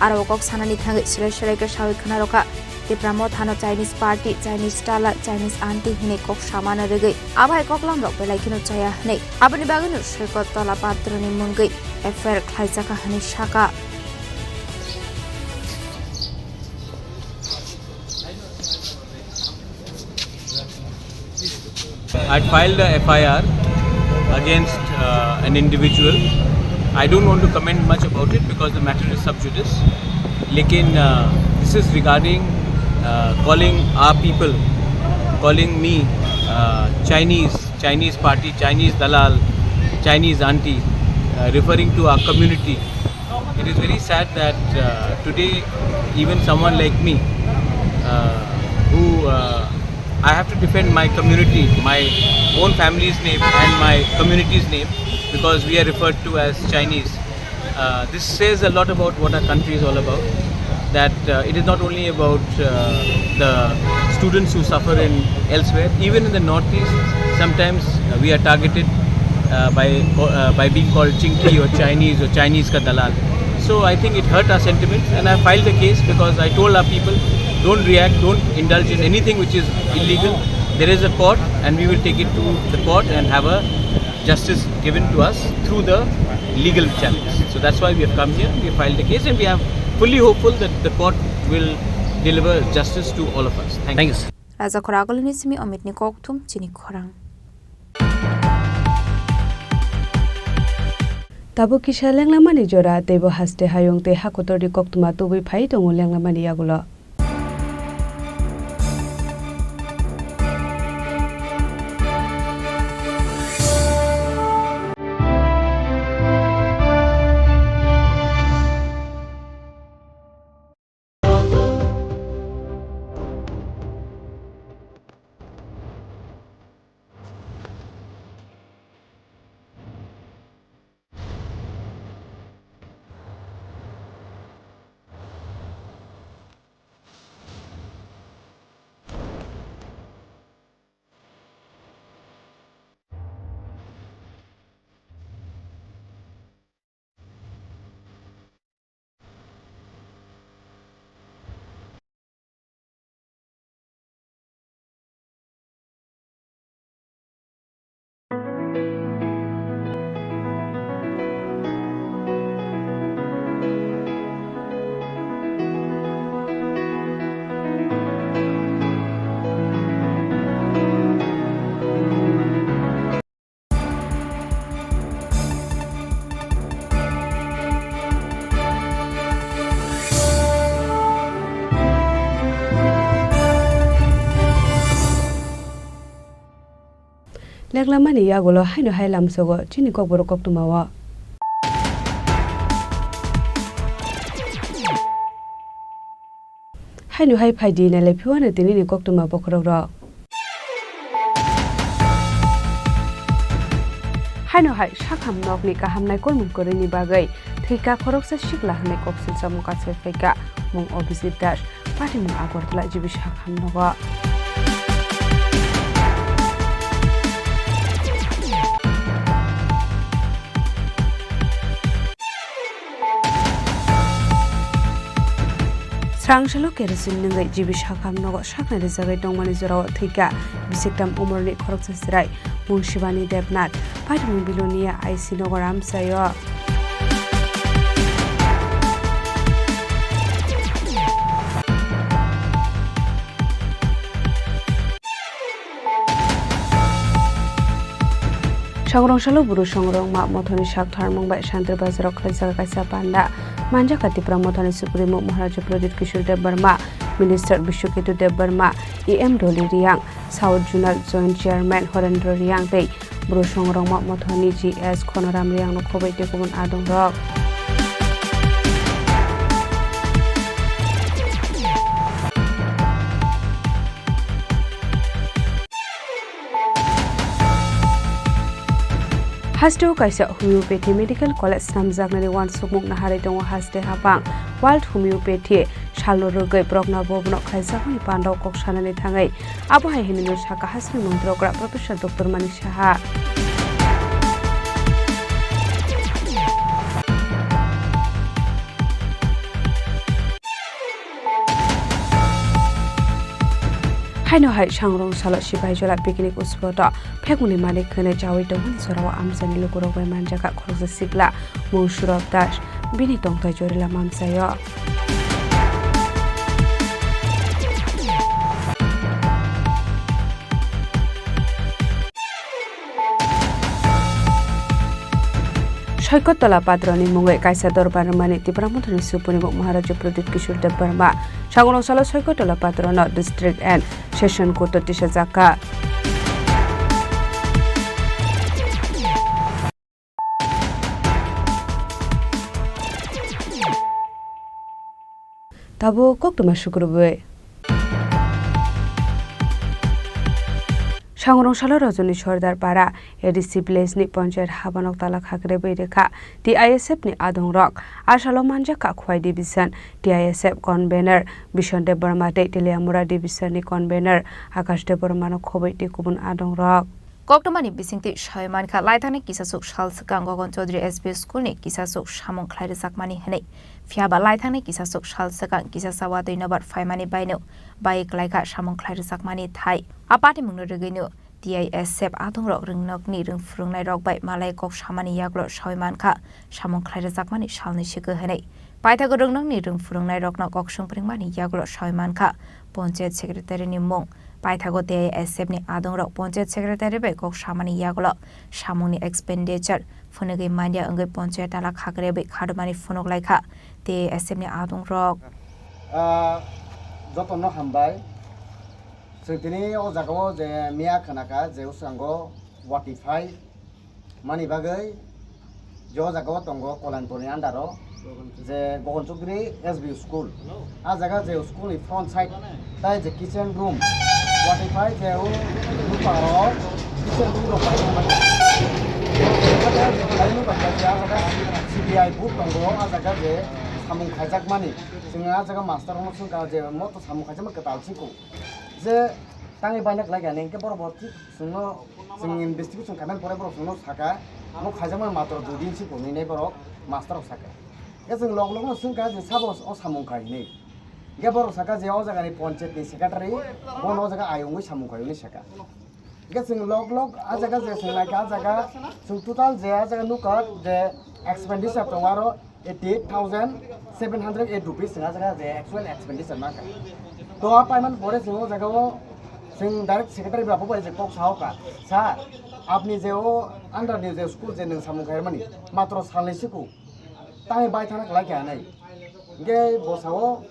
Aro kok sanani thangwi silai silai khe sawi khna rwkha. Tipra Mothano Chinese party, Chinese dalal, Chinese aunty hinwi kok samano rwgwi, abo hai koklamrok belai kheno chaya hwnwi. Aboni bagwino Soikot Tola Patroni mungwi F I R khlaijakha hwnwi sakha. I filed a F I R against, uh, an individual. I don't want to comment much about it because the matter is sub judice. Lekin, uh, this is regarding, uh, calling our people, calling me, uh, Chinese, Chinese party, Chinese dalal, Chinese aunty, uh, referring to our community. It is very sad that, uh, today, even someone like me, uh, who, uh, I have to defend my community, my own family's name and my community's name, because we are referred to as Chinese. Uh, this says a lot about what our country is all about, that, uh, it is not only about, uh, the students who suffer in elsewhere, even in the Northeast, sometimes, uh, we are targeted, uh, by co-, uh, by being called Chinky or Chinese or Chinese ka dalal. So I think it hurt our sentiments, and I filed the case because I told our people, "Don't react, don't indulge in anything which is illegal. There is a court, and we will take it to the court and have a justice given to us through the legal channels." So that's why we have come here, we have filed the case, and we are fully hopeful that the court will deliver justice to all of us. Thank you. Thank you, sir. Raja Khoragulini simi Omitni kokthum chini khorang. Tabuk kisa lenglamani jora, teibo haste hayung tei hakotorni koktwma tubui phai tongo lenglamani yagulo. Lenglamani yagulo haino hai lamsogo chini kokborok koktwmao. Haino hai phaidi nailai phiwano tinini koktwma bokhorokrok. Haino hai sakham nokni kaham naikolmung kwrwini bagwi thwika khoroksa sikla hwnwi koksilsa mwkasai phaika mung Abhijit Das, patimung Agartala G B sakham nogo. Srangsalo kerosene nungwi G B sakham nogo saknai rijagwi tongmani jorao thwika bisiktam umorni khoroksa chwrai mung Shivani Debnath, patimung Bilonia I C nogo ramsaio. Songrong salo buru songrongma mothoni sak tharmung bai Shantir Bazar o khlaijak kaisa panda. Manjakha Tipra mothani Supremo Maharaja Pradyut Kishore Debbarma, Minister Biswaketu Debbarma, E M Dolly Reang, South Zonal Joint Chairman Horendra Reang tei buru songrongma mothoni G S Khonoram Reang no khoboi tei kubun adongrok. Hasteo kaisa homeopathy medical college snamjaknani uansukmung naharwi tongo haste hapang. World Homeopathy salno rwgwi borokno bobono khlaijakmani pandao kok sanani thangwi abo hai hwnwi no sakha hasteni montri okra Professor Doctor Manik Saha. Haino hai Sangrong salo Sipaijola picnic spot o phekmungni malik hwnwi chaui tongmani jorao amchaini lukurok bai manjakha khoroksa sikla mung Surab Das, bini tongthai Jorila Mamsaio. Soikottola Patroni mungwi kaisa dorbar rwmani Tipra Mothani Supremo Maharaja Pradyut Kishore Debbarma. Sangrong salo Soikottola Patrono District and Session Court o tisajakha. Tabuk koktwma sukrubwi. Sangrong salo Rajoni Sordar Para A D C village ni panchayat habanok tala khakrebwi rwkha T I S F ni adongrok. A salo manjakha Khwai division T I S F convener Bison Debbarma tei Teliamura division ni convener Akash Debbarma no khoboi tei kubun adongrok. Koktwmani bisingtwi sawi mankha, laithangni kisasuk sal swkang Gogon Chaudhary S B school ni kisasuk samung khlai rwjakmani hwnwi. Phiyaba laithangni kisasuk sal swkang kisa chawa twi nobar phaimani baino bai klaikha samung khlai rwjakmani thai. A patimungno rwgwino T I S F adongrok rwngnokni rwng phwrwngnairok bai malai kok samani yagulo sawi mankha samung khlai rwjakmani salni swkang hwnwi. Paithago rwngnokni rwng phwrwngnairokno kok swng phwrwngmani yagulo sawi mankha panchayat secretary ni mung. Paithago T I S F ni adongrok panchayat secretary bai kok samani yagulo samungni expenditure phunugwi manya wngwi panchayat tala khakrebwi khadumani phunuk laikha T I S F ni adongrok. Ah, jotono hambai. Chwng tini o jagao je miya khwnakha je uskango wati phai mani bagwi je o jagao tongo Kolainpur ni under o je Gogon Chowdhury S B school. A jaga je school ni front side tai je kitchen room wati phai je o nokha ro kitchen room rok pai thangmani. A jaga je C B I booth tongo, a jaga je samung khaijakmani. Chwng a jaga master rokno swngkha je mo to samung khaijakma kwtal siko. Je tangwi baina khlai kha, hinkhe borok bo thik chwngno, chwng investigation khaimani pore borok chwngno sakha, mo khaijakmani matro dui din se tonwi nai borok master rok sakha. Khe chwng log logno swngkha je sabo o samung khai hinwi. Hinkhe borok sakha je o jagani panchayat ni secretary, bono o jaga ayung wi samung khai hinwi sakha. Hinkhe chwng log log a jaga je chwng naikha, a jaga chwng total je a jaga nukha je expenditure tongo aro eighty-eight thousand seven hundred eight rupees chwng a jaga je actual expenditure mankha. To a paiman pore chwng o jaga o chwng direct secretary bai abo bai je kok sao kha, "Sir, apni je o under ni je school je nwng samung khaimani matro salnwi siko, tangwi bai thana khlai kha hinwi." Hinkhe bo sao,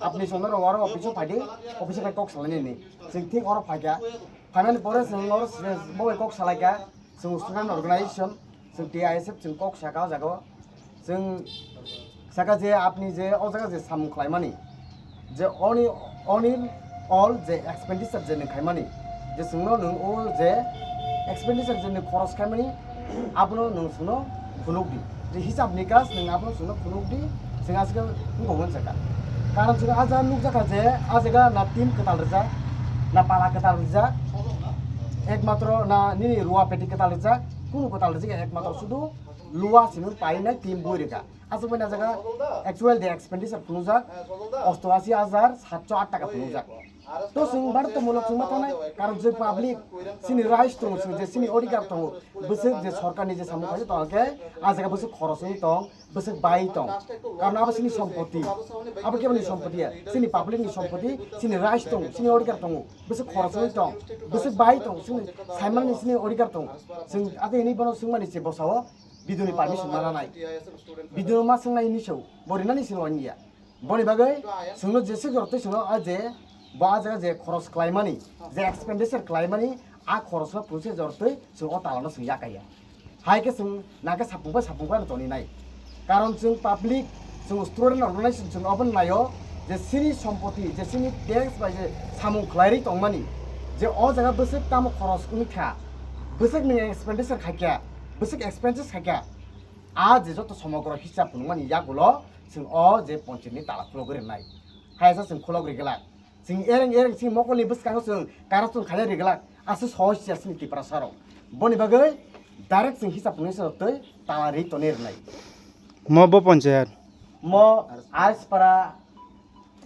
"Apni chwngno rw aro office o phaidi, office o phai kok salainani." Chwng thik oro phaikha. Phaimani pore chwng oro se bo bai kok salaikha. Chwng student organization, chwng T I S F, chwng kok sakha o jaga o. Chwng sakha je apni je o jaga je samung khlaimani, je oni, oni all je expenditure je nwng khaimani, je chwngno nwng o je expenditure je nwng khoros khaimani, Abono nwng chwngno phunuk di. Je hisab nikas nwng abono chwngno phunuk di, chwng aswk wngkha hwn sakha. Karon chwng ah jaga nukjakha je ah jaga na team kwtal rijak, na pala kwtal rijak, ekmatro na nini ruwa peti kwtal rijak, kunu kwtal rijak ekmatro sudu luwa simi painai team bui rikha. Aswk bai na jaga actual de expenditure phunukjak osto asi hajar satso at taka phunukjak. To chwng baro to mulok chwngma thanai, karon je public chini rights tongo, chwng je chini odhikar tongo, bwswk je sorkarni je samung khaijak tong khe, ah jaga bwswk khoros wngwi tong, bwswk bai tong. Karon abo chini sompoti, abo keboni sompoti ya, chini public ni sompoti, chini rights tongo, chini odhikar tongo, bwswk khoros wngwi tong, bwswk bai tong, chini saimani chini odhikar tongo. Chwng ate hini bono chwngmani se bosao biduni permission ma nanai, biduni ma swngnai hini se bo rinani se loniya. Boni bagwi chwngno jesa jortwi chwngno a je bo a jaga je khoros khlaimani, je expenditure khlaimani, a khorosno pungse jortwi chwng o talano chwng yakaiya. Hai khe chwng nangkhe sapung bai sapung bai no toni nai. Karon chwng public, chwng student organization chwng obo naio je chini sompoti, je chini tax bai je samung khlairwi tongmani, je o jaga bwswk tamo khoros wngkha, bwswk nwng expenditure khaikha, bwswk expenses khaikha, a je joto somogro hisab phunukmani yagulo chwng o je ponchini tala khulogwi rwnai. Hai sa chwng khulogwi glak. Chwng ereng ereng chini mokolni bwskango chwng corruption khaina ri glak. Aswk sohos ya chini Tiprasa rok. Boni bagwi direct chwng hisab phunuknai se twi tala ri toni rwnai. Mo bo ponchayat? Mo Arispara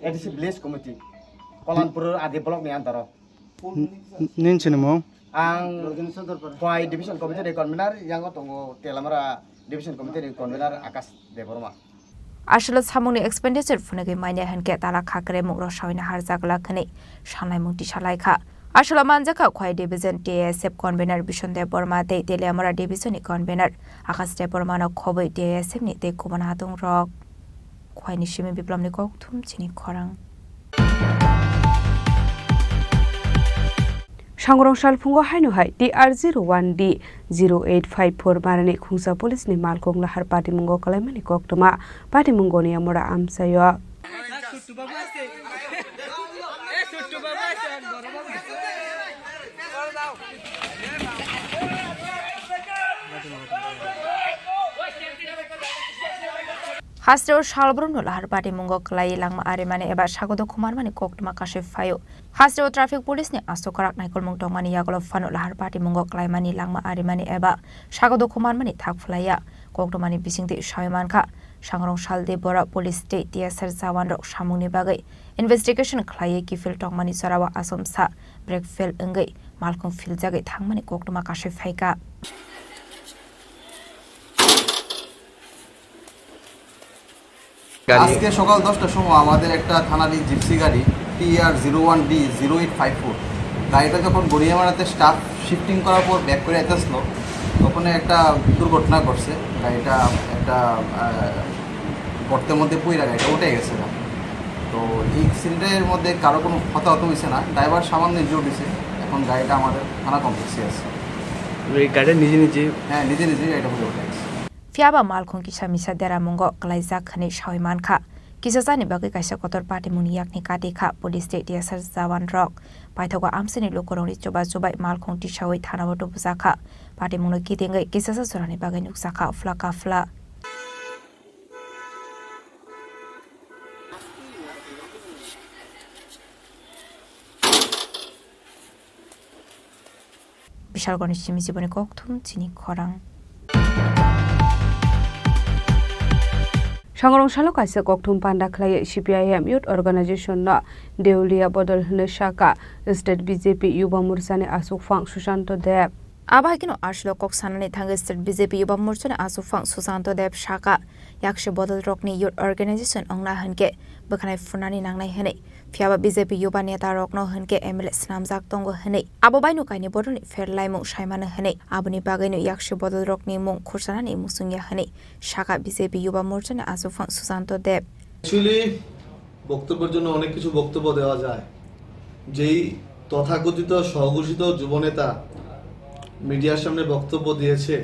A D C Village Committee, Kolanpur Adi Block ni under o. N-, nini sinimung? Ang Khwai Division Committee ni convener, yango tongo Telamara Division Committee ni convener Akash Debbarma. Aswkla samungni expenditure phunugwi manya hinkhe tala khakremung rok sawina harjak glak hwnwi sanlaimung tisa laikha. Aswkla manjakha Khwai Division T S F convener Bishon Debbarma tei Telamara Division ni convener Akash Debbarma no khobwi T S F ni tei kubun hatung rok. Khwaini simi Biplomni kokthum chini khorang. Sangrong salphungo haino hai T R zero one D zero eight five four marani khungsa police ni malkhung lahar patimungo kalaimani koktwma, patimungo ni amora amchaio. Hasteo salbrumno lahar patimungo kwlaiwi langma arimani eba sagodo khumarmani koktwma kasui phaio. Hasteo traffic police ni aswk kwrak naikolmung tongmani yagulo phano lahar patimungo kwlaimani langma arimani eba sagodo khumarmani thak phlaiya. Koktwmani bisingtwi sawi mankha, Sangrong saldi borok police tei T S R jawan rok samungni bagwi investigation khlaiwi kiphil tongmani jorao achomsa brake fail wngwi malkhung philjagwi thangmani koktwma kasui phaikha. গাড়ি। আজকে সকাল দশটার সময় আমাদের একটা থানাধীন Gypsy গাড়ি T R zero one D zero eight five four, গাড়িটা যখন গড়িয়ামারাতে স্টাফ শিফটিং করার পর ব্যাক করে আসলো, তখন একটা দুর্ঘটনা ঘটছে। গাড়িটা একটা, আহ, গর্তের মধ্যে পড়ে গাড়িটা উঠে গেছে। তো এই অ্যাক্সিডেন্টের মধ্যে কারো কোনো হতাহত হয়েছে না, ড্রাইভার সামান্য ইনজুর্ড হয়েছে। এখন গাড়িটা আমাদের থানা কমপ্লেক্সে আছে। এই গাড়িটা নিজে নিজে? হ্যাঁ, নিজে নিজেই গাড়িটা ঘুরে উঠে গেছে। Phiya ba malkhung kisa misa deramungo kwlaijak hwnwi sawi mankha. Kisasani bagwi kaisa kotor patimungni yakni kati kha police tei T S R jawan rok. Paithago amchaini lukurokni chuba chubai malkhung tisawi thanao tubujakha. Patimungno kitingwi kisasa jorani bagwi nukjakha phla ka phla. Bishalgorni simi jiboni kokthum chini khorang. Sangrong salo kaisa kokthum panda khlaiwi C P I M Youth Organization no Deulia bodol hwnwi saka State B J P Yuba Morcha ni aswkphang Susanto Deb. Abo hai kheno aswk kok sanani thangwi State B J P Yuba Morcha ni aswkphang Susanto Deb saka, yakse bodol rokni Youth Organization wngna hwnkhe bwkhanai phunani nangnai hwnwi. Phiya ba B J P yuba neta rokno hwnkhe M L A swnamjak tongo hwnwi, abo baino kainwi bodolni pher laimung saimano hwnwi, aboni bagwino yakse bodol rokni mung khursanani muchungya hwnwi sakha B J P Yuba Morchani achukphang Susanto Deb. Actually, বক্তব্যের জন্য অনেক কিছু বক্তব্য দেওয়া যায়। যেই তথাকথিত স্বঘোষিত যুবনেতা মিডিয়ার সামনে বক্তব্য দিয়েছে,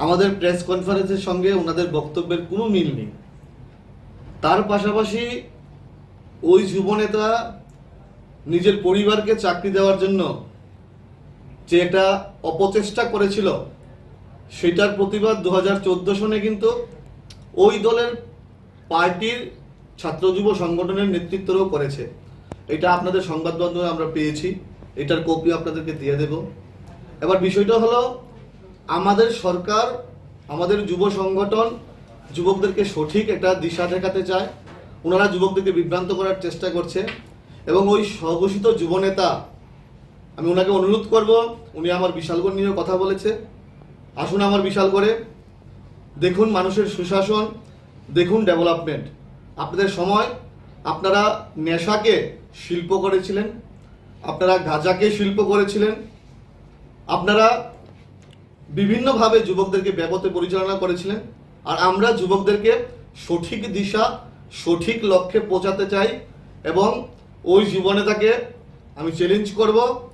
আমাদের প্রেস কনফারেন্সের সঙ্গে ওনাদের বক্তব্যের কোনো মিল নেই। তার পাশাপাশি ওই যুবনেতা নিজের পরিবারকে চাকরি দেওয়ার জন্য যে একটা অপচেষ্টা করেছিল, সেটার প্রতিবাদ দু হাজার চোদ্দ সনে কিন্তু ওই দলের পার্টির ছাত্র যুব সংগঠনের নেতৃত্বরাও করেছে। এটা আপনাদের সংবাদ মাধ্যমে আমরা পেয়েছি, এটার কপি আপনাদেরকে দিয়ে দেব। এবার বিষয়টা হলো, আমাদের সরকার, আমাদের যুব সংগঠন যুবকদেরকে সঠিক একটা দিশা দেখাতে চায়, ওনারা যুবকদেরকে বিভ্রান্ত করার চেষ্টা করছে। এবং ওই স্বঘোষিত যুবনেতা, আমি ওনাকে অনুরোধ করব, উনি আমার বিশালগড় নিয়েও কথা বলেছে, আসুন আমার বিশালগড়ে, দেখুন মানুষের সুশাসন, দেখুন ডেভেলপমেন্ট। আপনাদের সময়, আপনারা নেশাকে শিল্প করেছিলেন, আপনারা গাঁজাকে শিল্প করেছিলেন, আপনারা বিভিন্নভাবে যুবকদেরকে বেপথে পরিচালনা করেছিলেন। আর আমরা যুবকদেরকে সঠিক দিশা, সঠিক লক্ষ্যে পৌঁছাতে চাই। এবং ওই যুবনেতাকে আমি চ্যালেঞ্জ করব,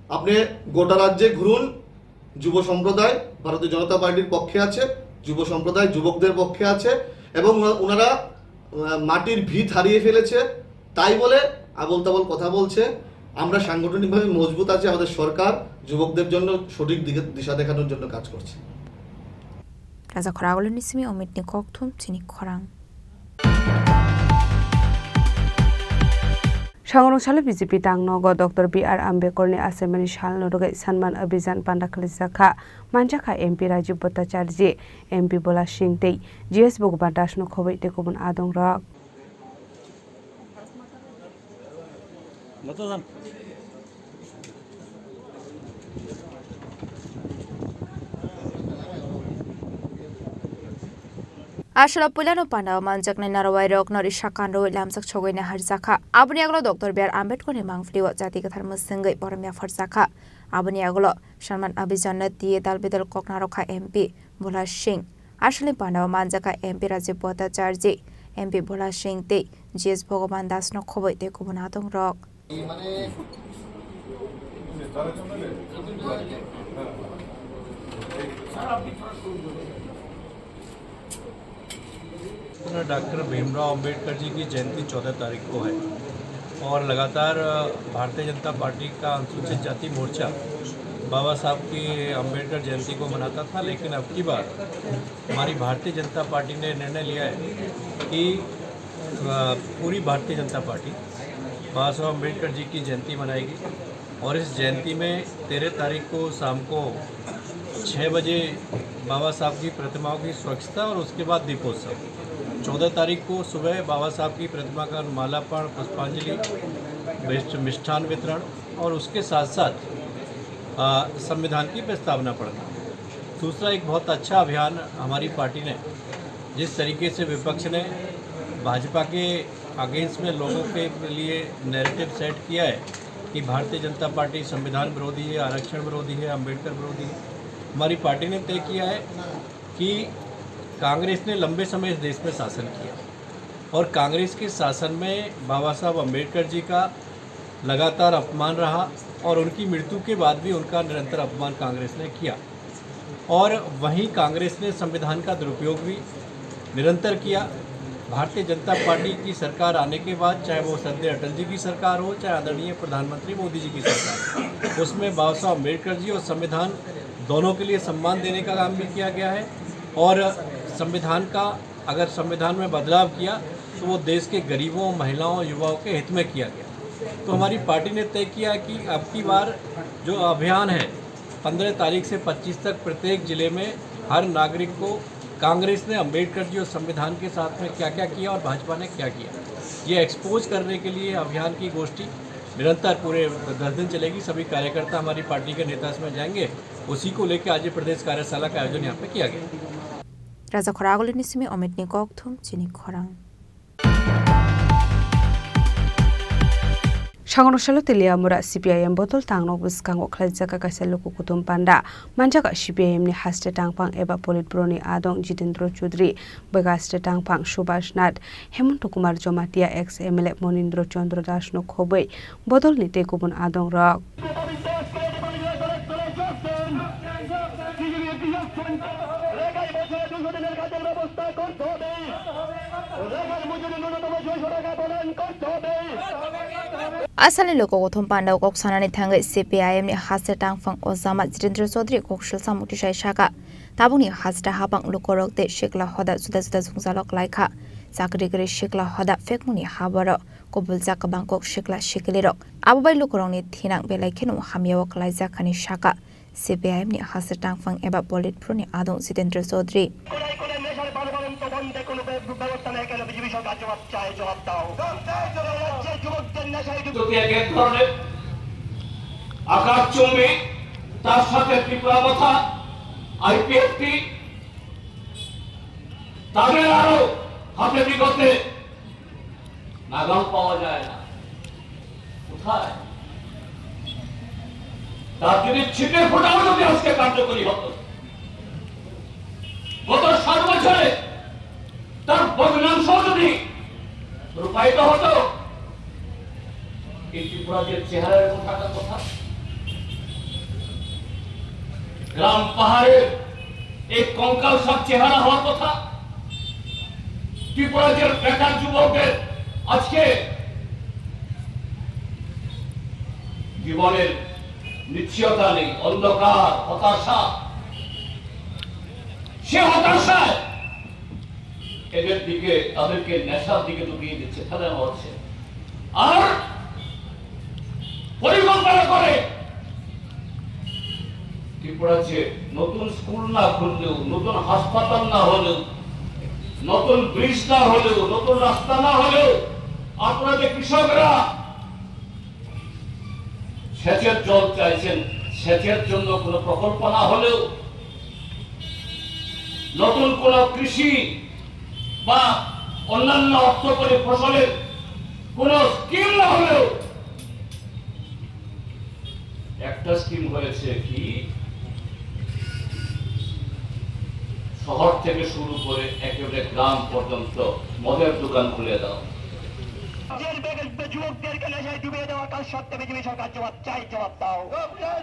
আপনি গোটা রাজ্যে ঘুরুন, যুব সম্প্রদায় ভারতীয় জনতা পার্টির পক্ষে আছে, যুব সম্প্রদায় যুবকদের পক্ষে আছে। এবং ওনা-, ওনারা, আহ, মাটির ভিত হারিয়ে ফেলেছে, তাই বলে আবোল তাবোল কথা বলছে। আমরা সাংগঠনিকভাবে মজবুত আছি, আমাদের সরকার যুবকদের জন্য সঠিক দিকে দিশা দেখানোর জন্য কাজ করছে। Raja Khoraguluni simi Omitni kokthum chini khorang. Sangrong salo B J P tangnogo Doctor B R Ambedkarni achaimani salno rwgwi Sanman Abhijan panda khwlaijak kha. Manjakha M P Rajiv Bhattacharjee, M P Bhola Singh tei G S Bhagavan Dasno khobwi tei kubun adongrok. Aswk puilano pandao manjaknai narwai rokno risa kanrwi lamjak sogwi naharjakha. Aboni yagulo Doctor B R Ambedkarni mangpili o jati kwthar mwswngwi borom yapharjakha. Aboni yagulo Sanman Abhijanno tiye dal bedal kok narwkha M P Bhola Singh. Aswkni pandao manjakha M P Rajiv Bhattacharjee, M P Bhola Singh tei G S Bhagavan Dasno khobwi tei kubun adongrok. Doctor Bhimrao Ambedkar ji की जयंती चौदह तारीख को है और लगातार, अ, भारतीय जनता पार्टी का अनुसूचित जाति मोर्चा बाबा साहब की अंबेडकर जयंती को मनाता था, लेकिन अब की बार हमारी भारतीय जनता पार्टी ने निर्णय लिया है कि, अ, पूरी भारतीय जनता पार्टी बाबा साहब अंबेडकर जी की जयंती मनाएगी। और इस जयंती में तेरह तारीख को शाम को छः बजे बाबा साहब की प्रतिमाओं की स्वच्छता और उसके बाद दीपोत्सव। चौदह तारीख को सुबह बाबा साहब की प्रतिमा का मालार्पण, पुष्पांजलि, मिष्ठ-, मिष्ठान वितरण और उसके साथ साथ, आ, संविधान की प्रस्तावना पढ़ना। दूसरा एक बहुत अच्छा अभियान हमारी पार्टी ने, जिस तरीके से विपक्ष ने भाजपा के अगेंस्ट में लोगों के लिए नैरेटिव सेट किया है कि भारतीय जनता पार्टी संविधान विरोधी है, आरक्षण विरोधी है, अंबेडकर विरोधी है। हमारी पार्टी ने तय किया है कि कांग्रेस ने लंबे समय इस देश में शासन किया और कांग्रेस के शासन में बाबा साहब अंबेडकर जी का लगातार अपमान रहा और उनकी मृत्यु के बाद भी उनका निरंतर अपमान कांग्रेस ने किया। और वहीं कांग्रेस ने संविधान का दुरुपयोग भी निरंतर किया। भारतीय जनता पार्टी की सरकार आने के बाद, चाहे वो श्रद्धेय अटल जी की सरकार हो, चाहे आदरणीय प्रधानमंत्री मोदी जी की सरकार, उसमें बाबा साहब अम्बेडकर जी और संविधान दोनों के लिए सम्मान देने का काम भी किया गया है। और संविधान का, अगर संविधान में बदलाव किया, तो वो देश के गरीबों, महिलाओं, युवाओं के हित में किया गया। तो हमारी पार्टी ने तय किया कि अब की बार जो अभियान है, पन्द्रह तारीख से पच्चीस तक प्रत्येक जिले में हर नागरिक को कांग्रेस ने अम्बेडकर जी और संविधान के साथ में क्या-क्या किया और भाजपा ने क्या किया, ये एक्सपोज करने के लिए अभियान की गोष्ठी निरंतर पूरे दस दिन चलेगी। सभी कार्यकर्ता हमारी पार्टी के नेता इसमें जाएंगे। उसी को लेके आज ये प्रदेश कार्यशाला का आयोजन यहाँ पे किया गया। Raja Khoraguluni simi Omitni kokthum chini khorang. Sangrong salo Teliamura C P I M bodol tangnok bwskango khlaijak kaisa luku kutum panda. Manjak C P I M ni haste tangphang eba Politburo ni adong Jitendra Chaudhary, bwkha haste tangphang Subhash Nath, Hemanta Kumar Jamatia, ex M L A Monindra Chandra Das no khobwi bodol ni tei kubun adong rok. Asalni luku kothom panda o kok sanani thangwi C P I M ni haste tangphang o jama Jitendra Chaudhary kok silsa mukti sai saka. Tabukni haste habang lukurok tei sikla hoda juda juda jwngjalo kwlai kha. Chakri kwrwi sikla hoda phekmungni haboro kubuljak kwbang kok sikla sikilirok. Abo bai lukurokni thinang belai kheno hamyao kwlaijak hwnwi saka. C P I M ni haste tangphang eba Politburo ni adong Jitendra Chaudhary. যদি এক এক ধরনের আকাশচুম্বী, তার সাথে ত্রিপুরা মথা, আইপিএফটি, তাদের আরো হাতে বিগতে নাগাল পাওয়া যায় না। কোথায়? তার যদি ছিটে ফোটাও যদি আজকে কার্যকরী হতো, গত ষাট বছরে তার বদনাম সহ যদি রূপায়িত হতো, এই ত্রিপুরার যে চেহারা এরকম থাকার কথা, গ্রাম পাহাড়ের এই কঙ্কাল সাপ চেহারা হওয়ার কথা। ত্রিপুরার যে বেকার যুবকদের আজকে জীবনের নিশ্চয়তা নেই, অন্ধকার, হতাশা, সে হতাশায় এদের দিকে, তাদেরকে নেশার দিকে ডুবিয়ে দিচ্ছে, ফেলে হচ্ছে। আর পরিকল্পনা করে ত্রিপুরার যে নতুন স্কুল না খুললেও, নতুন হাসপাতাল না হলেও, নতুন ব্রিজ না হলেও, নতুন রাস্তা না হলেও, আপনারা যে কৃষকরা সেচের জল চাইছেন, সেচের জন্য কোনো প্রকল্প না হলেও, নতুন কোনো কৃষি বা অন্যান্য অর্থকরী ফসলের কোনো স্কিম না হলেও, একটা স্কিম হয়েছে কি, শহর থেকে শুরু করে একেবারে গ্রাম পর্যন্ত মদের দোকান খুলে দাও। রাজ্যের বেকার যুবকদেরকে নেশায় ডুবিয়ে দেওয়া কার স্বার্থে বিজেপি সরকার? জবাব চাই, জবাব দাও। এই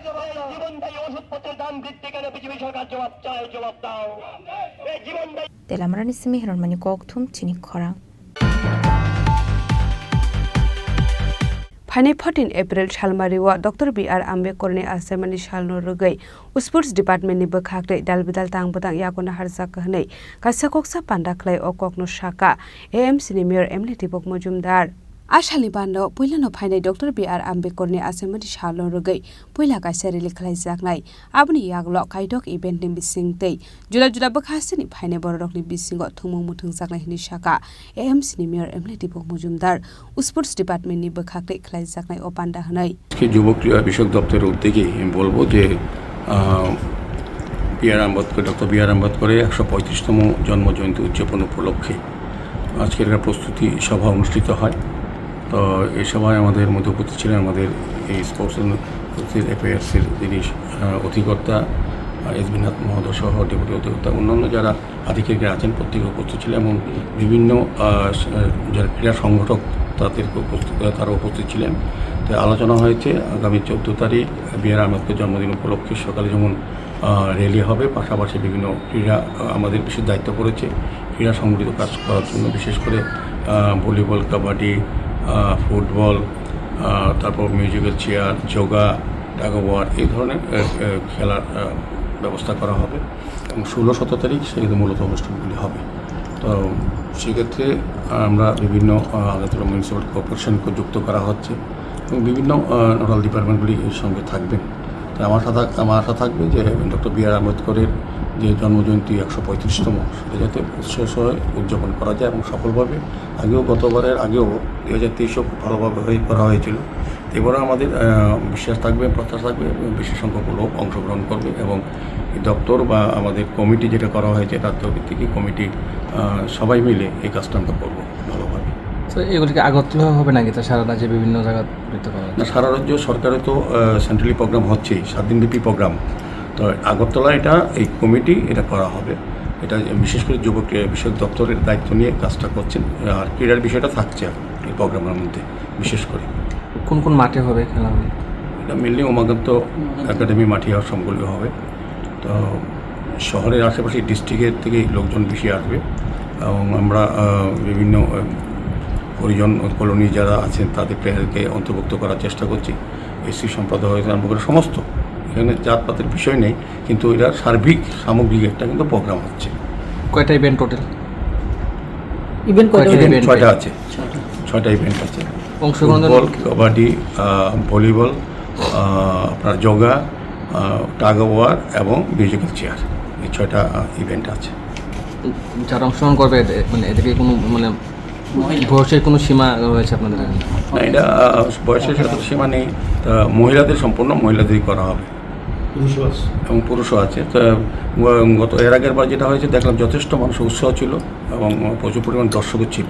জীবনদায়ী ওষুধপত্রের দাম বৃদ্ধি কেন? বিজেপি সরকার জবাব চাই, জবাব দাও। এই জীবনদায়ী Telamarani simi hironmani kok thum chini khorang. Phainai fourteen April salmario Doctor B R Ambedkar ni achaimani salno rwgwi Sports Department ni bwkhak tei dal bidal tang bwtang yago naharjak hwnwi kaisa koksa panda khlai o kokno saka A M C ni Mayor M L A Dipok Mojumdar. A salni bando puilano phainai Doctor B R Ambedkar ni achaimani salno rwgwi puila kaisa rally khlaijaknai. Aboni yagulo kaitok event ni bising tei juda juda bwkha hasteni phainai bororokni bisingo thwngmung mwthwngjaknai hwnwi saka A M C ni Mayor M L A Dipok Mojumdar. Sports Department ni bwkhak tei khlaijaknai o panda hwnwi. আজকে যুবক ক্রীড়া বিষয়ক দপ্তরের উদ্যোগে আমি বলবো যে, আহ, বি আর Ambedkar, doctor B আর আম্বেদকরের একশো পঁয়ত্রিশতম জন্ম জয়ন্তী উদযাপন উপলক্ষে আজকের একটা প্রস্তুতি সভা অনুষ্ঠিত হয়। তো এই সভায় আমাদের মধ্যে উপস্থিত ছিলেন আমাদের এই স্পোর্টস অ্যান্ড এফেয়ার্সের যিনি, আহ, অধিকর্তা, আহ, এস বি নাথ মহোদয় সহ ডেপুটি অধিকর্তা, অন্যান্য যারা আধিকারিকরা আছেন, প্রত্যেকে উপস্থিত ছিলেন এবং বিভিন্ন, আহ, স-, আহ, যারা ক্রীড়া সংগঠক তাদের উপস্থিত, তারা উপস্থিত ছিলেন। তো আলোচনা হয়েছে আগামী চোদ্দ তারিখ বি আর আম্বেদকর জন্মদিন উপলক্ষে সকালে যেমন, আহ, র‍্যালি হবে, পাশাপাশি বিভিন্ন ক্রীড়া, আহ, আমাদের বিশেষ দায়িত্ব পড়েছে ক্রীড়া সংগঠিত কাজ করার জন্য, বিশেষ করে, আহ, ভলিবল, কাবাডি, আহ, ফুটবল, আহ, তারপর musical chair, yoga, tug of war, এই ধরনের, আহ, আহ, খেলার, আহ, ব্যবস্থা করা হবে। এবং ষোলো সতেরো তারিখ সেক্ষেত্রে মূলত অনুষ্ঠানগুলি হবে। তো সেক্ষেত্রে আমরা বিভিন্ন, আহ, আগরতলা মিউনিসিপ্যাল কর্পোরেশনকে যুক্ত করা হচ্ছে এবং বিভিন্ন, আহ, নোডাল ডিপার্টমেন্টগুলি এর সঙ্গে থাকবেন। তো আমার আশা থাক-, আমার আশা থাকবে যে ডক্টর বি আর আম্বেদকরের যে জন্মজয়ন্তী একশো পঁয়ত্রিশতম, সেটা যাতে উৎসাহ সহ উদযাপন করা যায় এবং সফলভাবে, আগেও, গতবারের আগেও দুই হাজার তেইশেও খুব ভালোভাবে হয়ে-, করা হয়েছিল। এবারও আমাদের, আহ, বিশ্বাস থাকবে, প্রত্যাশা থাকবে এবং বেশি সংখ্যক লোক অংশগ্রহণ করবে এবং এই দপ্তর বা আমাদের কমিটি যেটা করা হয়েছে, তার তরফ থেকে কমিটি, আহ, সবাই মিলে এই কাজটা আমরা করবো ভালোভাবে। তো এগুলি কি আগরতলা হবে নাকি তা সারা রাজ্যে বিভিন্ন জায়গা করতে পারা না, যাচ্ছে? সারা রাজ্য সরকারে তো, আহ, সেন্ট্রালি প্রোগ্রাম হচ্ছেই, সাত দিনব্যাপী প্রোগ্রাম। তো আগরতলা এটা, এই কমিটি এটা করা হবে। এটা বিশেষ করে যুবক, আহ, বিষয়ক দপ্তরের দায়িত্ব নিয়ে কাজটা করছেন। আর ক্রীড়ার বিষয়টা থাকছে এই প্রোগ্রামের মধ্যে বিশেষ করে। কোন কোন মাঠে হবে খেলা হবে? এটা মেইনলি উমাকান্ত একাডেমি মাঠে হওয়ার সম্বলিত হবে। তো শহরের আশেপাশে ডিস্ট্রিক্টের থেকে লোকজন বেশি আসবে এবং আমরা, আহ, বিভিন্ন, আহ, হরিজন কলোনি যারা আছেন তাদেরকে অন্তর্ভুক্ত করার চেষ্টা করছি। এসসি সম্প্রদায় হতে আরম্ভ করে সমস্ত, এখানে জাতপাতের বিষয় নেই, কিন্তু এটা সার্বিক সামগ্রিক একটা কিন্তু প্রোগ্রাম হচ্ছে। কয়টা ইভেন্ট টোটাল? ইভেন্ট কয়টা? কয়টা ইভেন্ট? ইভেন্ট ছয়টা। ছয়টা। ছয়টা ইভেন্ট আছে। অংশগ্রহণ ফুটবল, কবাডি, আহ, ভলিবল, আহ, আপনার যোগা, আহ, টাগ অফ ওয়ার এবং মিউজিক্যাল চেয়ার, এই ছয়টা, আহ, ইভেন্ট আছে। যারা অংশগ্রহণ করবে, এদে-, মানে, এদেরকে কোনো, মানে, মহিলা। বয়সের কোনো সীমা রয়েছে আপনাদের এখানে? না, এটা, আহ, বয়সের সাথে সীমা নেই। তা মহিলাদের, সম্পূর্ণ মহিলাদেরই করা হবে। পুরুষও আছে। এবং পুরুষও আছে। তো, গ-, গত, এর আগের বার যেটা হয়েছে, দেখলাম যথেষ্ট মানুষের উৎসাহ ছিল এবং প্রচুর পরিমাণ দর্শকও ছিল।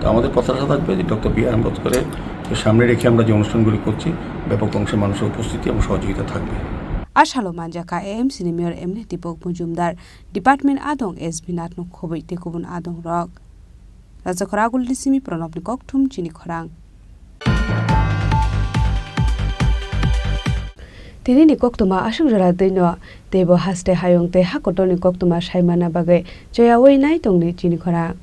তো আমাদের প্রত্যাশা থাকবে যে ডক্টর বি আর আম্বেদকরকে সামনে রেখে আমরা যে অনুষ্ঠানগুলি করছি, ব্যাপক অংশে মানুষের উপস্থিতি এবং সহযোগিতা থাকবে। A salo manjakha A M C ni mayor M N Dipok Mojumdar, department adong S B Nath no khoboi tei kubun adong rok. Rajakhor Agulni simi Pranobni kokthum chini khorang. Tinini koktwma aswk jora twino, teibo haste hayung tei hakotorni koktwma saimana bagwi choyaui nai tongdi chini khorang.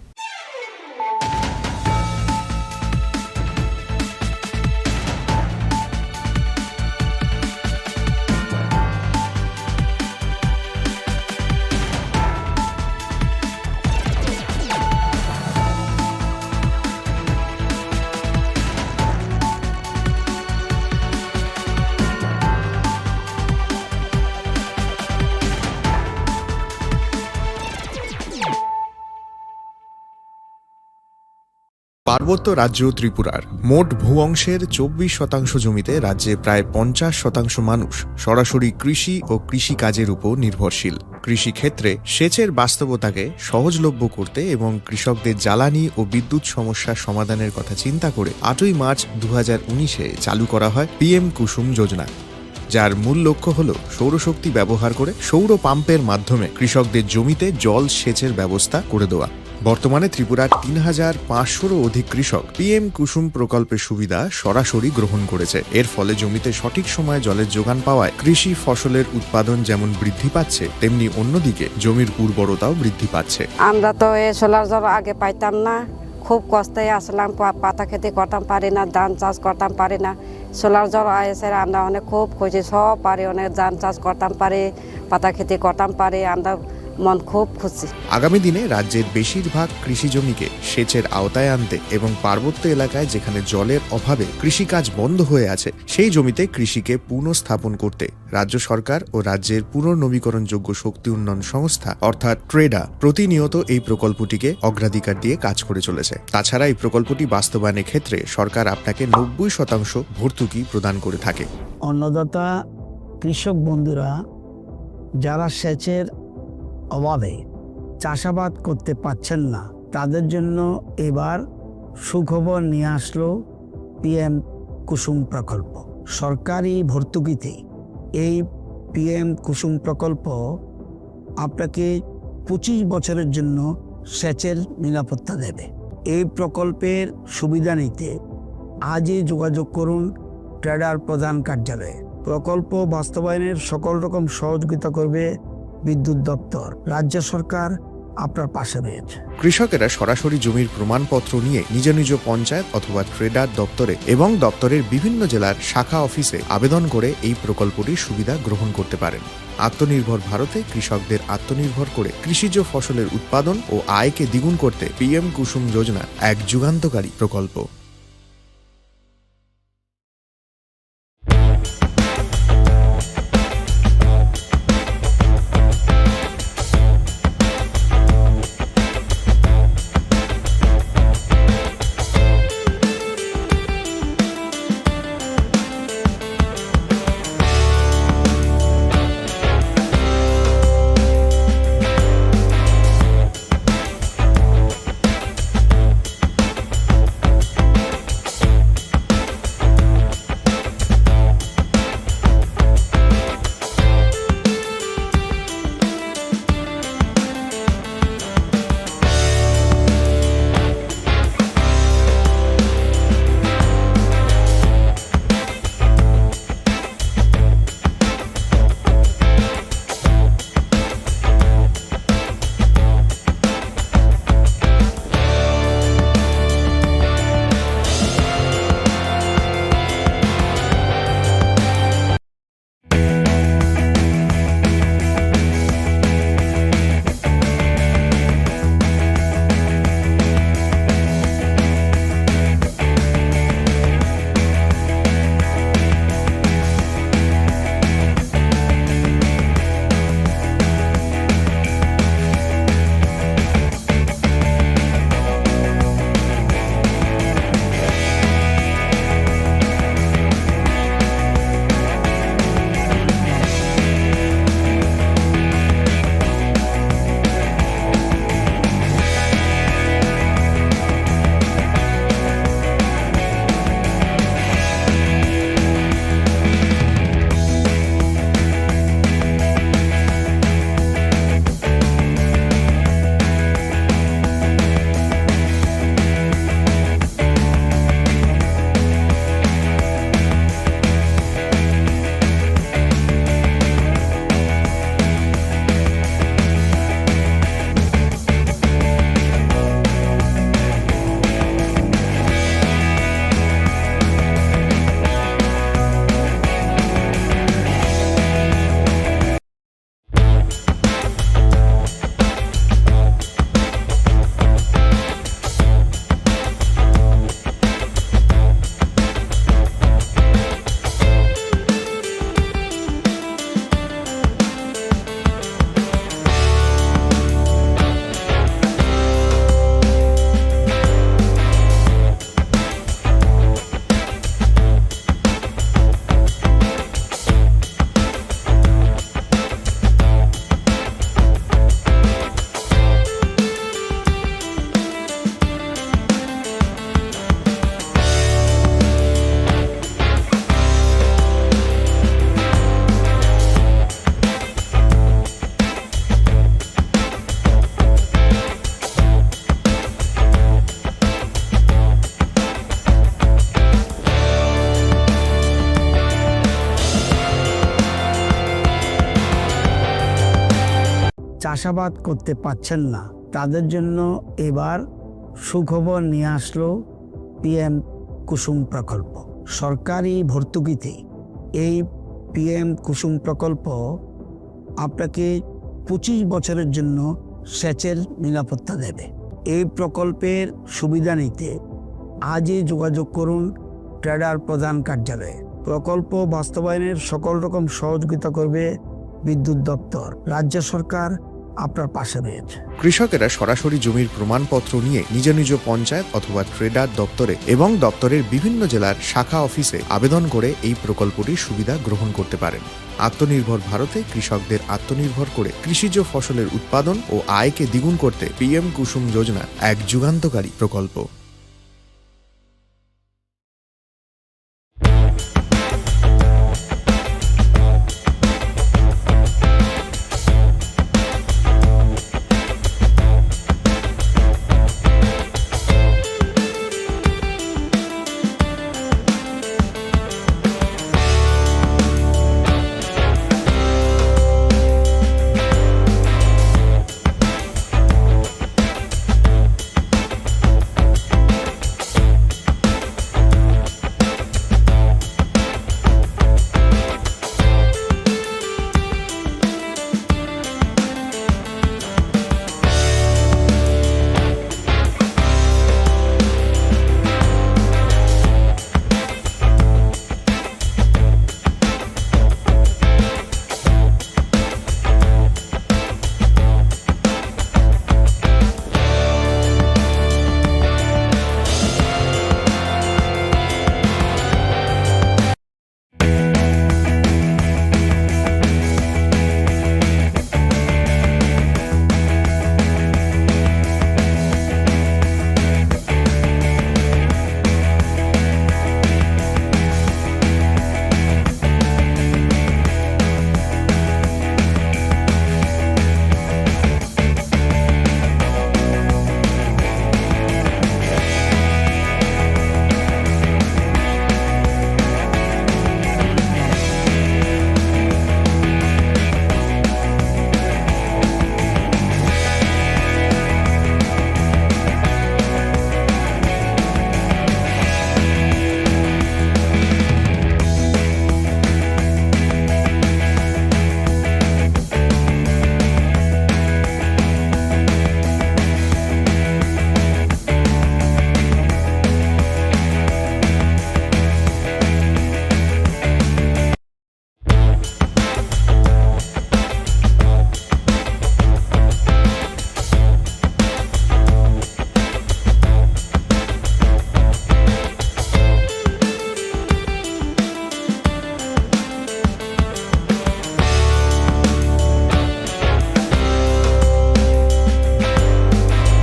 পার্বত্য রাজ্য ত্রিপুরার মোট ভূ অংশের চব্বিশ শতাংশ জমিতে রাজ্যে প্রায় পঞ্চাশ শতাংশ মানুষ সরাসরি কৃষি ও কৃষিকাজের উপর নির্ভরশীল। কৃষিক্ষেত্রে সেচের বাস্তবতাকে সহজলভ্য করতে এবং কৃষকদের জ্বালানি ও বিদ্যুৎ সমস্যা সমাধানের কথা চিন্তা করে আটই মার্চ দু হাজার উনিশে চালু করা হয় পিএম কুসুম যোজনা, যার মূল লক্ষ্য হল সৌরশক্তি ব্যবহার করে সৌর পাম্পের মাধ্যমে কৃষকদের জমিতে জল সেচের ব্যবস্থা করে দেওয়া। বর্তমানে ত্রিপুরার তিন হাজার পাঁচশোরও অধিক কৃষক পিএম কুসুম প্রকল্পের সুবিধা সরাসরি গ্রহণ করেছে। এর ফলে জমিতে সঠিক সময়ে জলের যোগান পাওয়ায় কৃষি ফসলের উৎপাদন যেমন বৃদ্ধি পাচ্ছে, তেমনি অন্যদিকে জমির উর্বরতাও বৃদ্ধি পাচ্ছে। আমরা তো এই সোলার জল আগে পাইতাম না, খুব কষ্টে আসলাম, পা-, পাতা খেতে করতাম পারি না, ধান চাষ করতাম পারি না। সোলার জল আইসে, আমরা অনেক খুব খুশি, সব পারি, অনেক ধান চাষ করতাম পারি, পাতা খেতে করতাম পারি, আমরা মন খুব খুশি। আগামী দিনে রাজ্যের বেশিরভাগ কৃষি জমিকে সেচের আওতায় আনতে এবং পার্বত্য এলাকায় যেখানে জলের অভাবে কৃষিকাজ বন্ধ হয়ে আছে, সেই জমিতে কৃষিকে পুনঃস্থাপন করতে রাজ্য সরকার ও রাজ্যের পুনর্নবীকরণযোগ্য শক্তি উন্নয়ন সংস্থা অর্থাৎ ট্রেডা প্রতিনিয়ত এই প্রকল্পটিকে অগ্রাধিকার দিয়ে কাজ করে চলেছে। তাছাড়া এই প্রকল্পটি বাস্তবায়নের ক্ষেত্রে সরকার আপনাকে নব্বই শতাংশ ভর্তুকি প্রদান করে থাকে। অন্নদাতা কৃষক বন্ধুরা যারা সেচের অভাবে চাষাবাদ করতে পারছেন না, তাদের জন্য এবার সুখবর নিয়ে আসলো পিএম কুসুম প্রকল্প। সরকারি ভর্তুকিতে এই পিএম কুসুম প্রকল্প আপনাকে পঁচিশ বছরের জন্য সেচের নিরাপত্তা দেবে। এই প্রকল্পের সুবিধা নিতে আজই যোগাযোগ করুন ট্রেডার প্রধান কার্যালয়ে। প্রকল্প বাস্তবায়নের সকল রকম সহযোগিতা করবে বিদ্যুৎ দপ্তর। রাজ্য সরকার আপনার পাশে রয়েছে। কৃষকেরা সরাসরি জমির প্রমাণপত্র নিয়ে নিজ নিজ পঞ্চায়েত অথবা ট্রেডার দপ্তরে এবং দপ্তরের বিভিন্ন জেলার শাখা অফিসে আবেদন করে এই প্রকল্পটির সুবিধা গ্রহণ করতে পারেন। আত্মনির্ভর ভারতে কৃষকদের আত্মনির্ভর করে কৃষিজ ফসলের উৎপাদন ও আয়কে দ্বিগুণ করতে পিএম কুসুম যোজনা এক যুগান্তকারী প্রকল্প। চাষাবাদ করতে পারছেন না, তাদের জন্য এবার সুখবর নিয়ে আসলো পিএম কুসুম প্রকল্প। সরকারি ভর্তুকিতে এই পিএম কুসুম প্রকল্প আপনাকে পঁচিশ বছরের জন্য সেচের নিরাপত্তা দেবে। এই প্রকল্পের সুবিধা নিতে আজই যোগাযোগ করুন ট্রেডার প্রধান কার্যালয়ে। প্রকল্প বাস্তবায়নের সকল রকম সহযোগিতা করবে বিদ্যুৎ দপ্তর। রাজ্য সরকার আপনার পাশে রয়েছে। কৃষকেরা সরাসরি জমির প্রমাণপত্র নিয়ে নিজ নিজ পঞ্চায়েত অথবা ট্রেডার দপ্তরে এবং দপ্তরের বিভিন্ন জেলার শাখা অফিসে আবেদন করে এই প্রকল্পটির সুবিধা গ্রহণ করতে পারেন। আত্মনির্ভর ভারতে কৃষকদের আত্মনির্ভর করে কৃষিজ ফসলের উৎপাদন ও আয়কে দ্বিগুণ করতে পিএম কুসুম যোজনা এক যুগান্তকারী প্রকল্প।